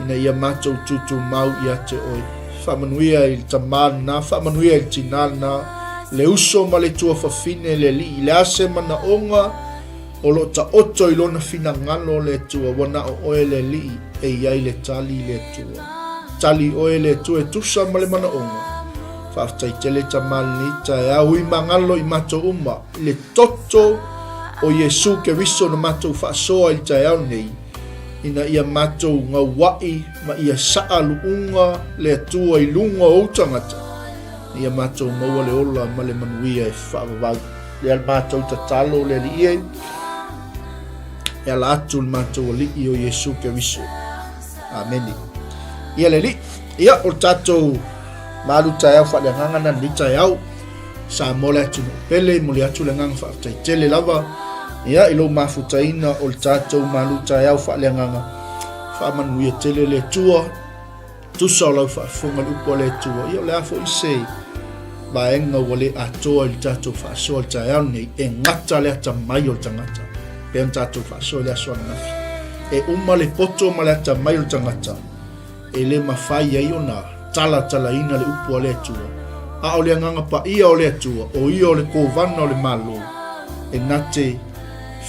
ina ia matou tutumau ia te oe. Faamanuia i le tamā lena, faamanuia i le tinā lena, le uso ma le tuafafine le Alii, le a se manaoga O lo o taoto i lona finagalo le Atua, ua na o oe le Alii e i ai le tali le Atua. Tali oe le Atua e tusa ma le manaoga. Faafetai tele Tama lenei taeao ui magalo i matou uma i le toto o Iesu Keriso na matou faasoa i le taeao nei, ina ia matou gaua'i ma ia saa luuga le Atua i luga o ou tagata, ina ia matou maua le ola ma le manuia e faavavau. Lea le matou tatalo le Alii e, e ala atu le matou Alii o Iesu Keriso. Amene. Ia le Alii, ia o le tatou malu taeao faaleagaga na lenei taeao. Samoa le atunuu pele, momoli atu le agaga faafetai tele lava. Ia i lou mafutaina o le tatou malu taeao faaleagaga. Faamanuia tele le Atua. Tusa o lau faafofoga i le upu a le Atua, ia o le a foi se vaega ua le atoa i le tatou faasoa i le taeao lenei, e gata le atamai o le tagata, pei ona tatou faasoa i le aso ananafi. E uma le poto ma le atamai o le tagata, e le mafai ai ona talatalaina le upu a le Atua. A o le Agaga Paia o le Atua, o ia o le Kovana o le Malo, e na te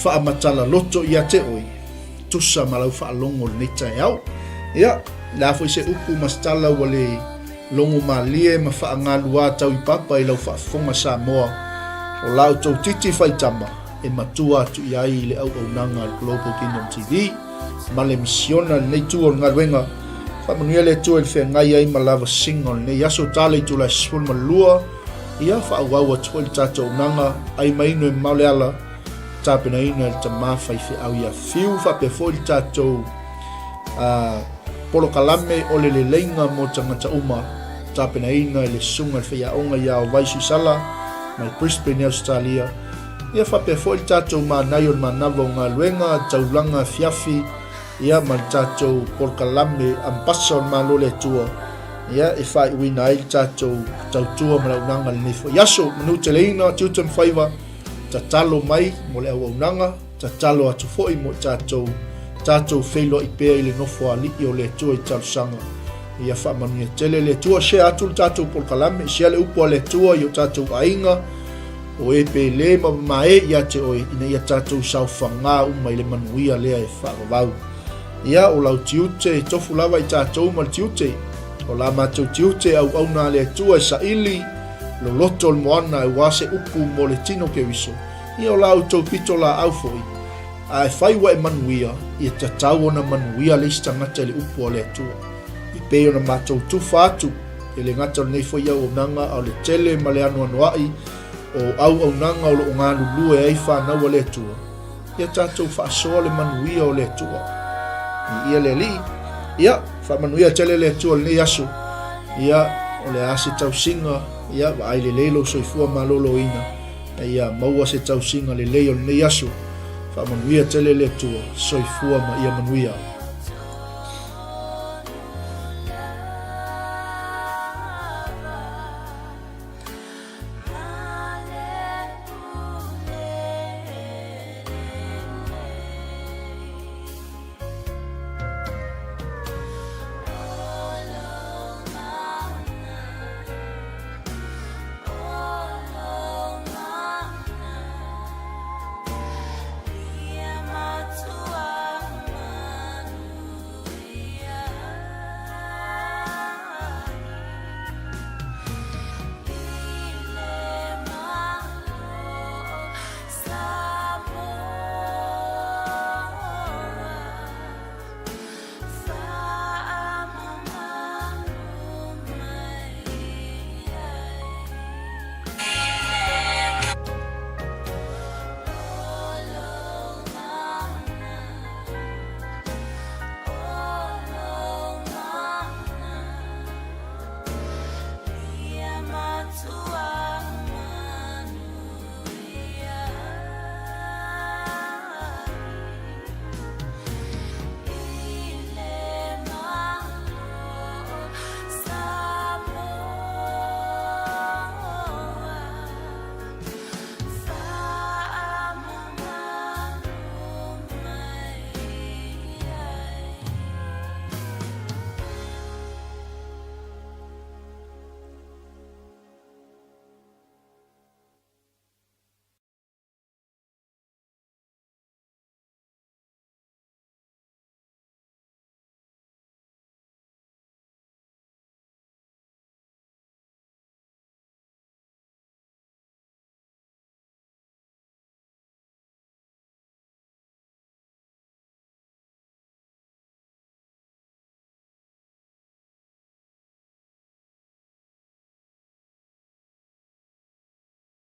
faamatala loto ia te oe, tusa ma lau faalogo i lenei taeao. Ia, le a foi se upu ma se tala ua le logo malie ma faagaluā tau i papa i lau faafofoga Samoa, o la outou titi faitama e matua atu i ai i le auaunaga a le Global Kingdom TV ma le misiona i lenei itu o le galuega. Faamanuia le Atua i le feagai ai ma lavasiga o lenei aso tala itula e 12, ia faaauau atu foi le tatou auaunaga ai ma inu e mamao le ala. Tapenaina e le tama faifeau ia Fiu faapea foi le tatou polokalame o le leleiga mo tagata uma. Tapenaina e le susuga i le faiaoga ia Ovai Suisala mai Brisbane, Ausetalia. Ia faapea foi le tatou manai o le manava o galuega, taulaga afiafi, ia ma le tatou polokalame Ambasa o le Malo o le Atua. Ia, e faaiuina ai le tatou tautua ma le auaunaga i lenei foi aso. Manuteleina tiute ma faiva, tatalo mai mo le auaunaga, tatalo atu foi mo i tatou, tatou feiloai pea i le Nofoalii o le Atua i talosaga. Ia faamanuia tele le Atua. Share atu le tatou polokalame, share le upu a le Atua i o tatou aiga, o e pele ma mamae ia te oe, ina ia tatou saofaga uma i le manuia lea e faavavau. Ia, o lau tiute, e tofu lava i tatou ma le tiute. O la matou tiute e auauna a le Atua e saili loloto o le moana aua se upu mo le tino Keriso. Ia, o la outou pito laau foi, a e fai ua e manuia, ia tatau ona manuia le isi tagata i le upu a le Atua. E pei ona matou tufa atu, e le gata o lenei foi auaunaga, a o le tele ma le anoanoai o auaunaga o lo o galulue ai fanau a le Atua, Ia tatou faasoa le manuia o le Atua. Viia le Alii. Ia, faamanuia tele le Atua i lenei aso. Ia, o le a se tausiga, ia, vaai lelei lou soifua maloloina, ia maua se tausiga lelei o lenei aso. Faamanuia tele le Atua. Soifua ma ia manuia.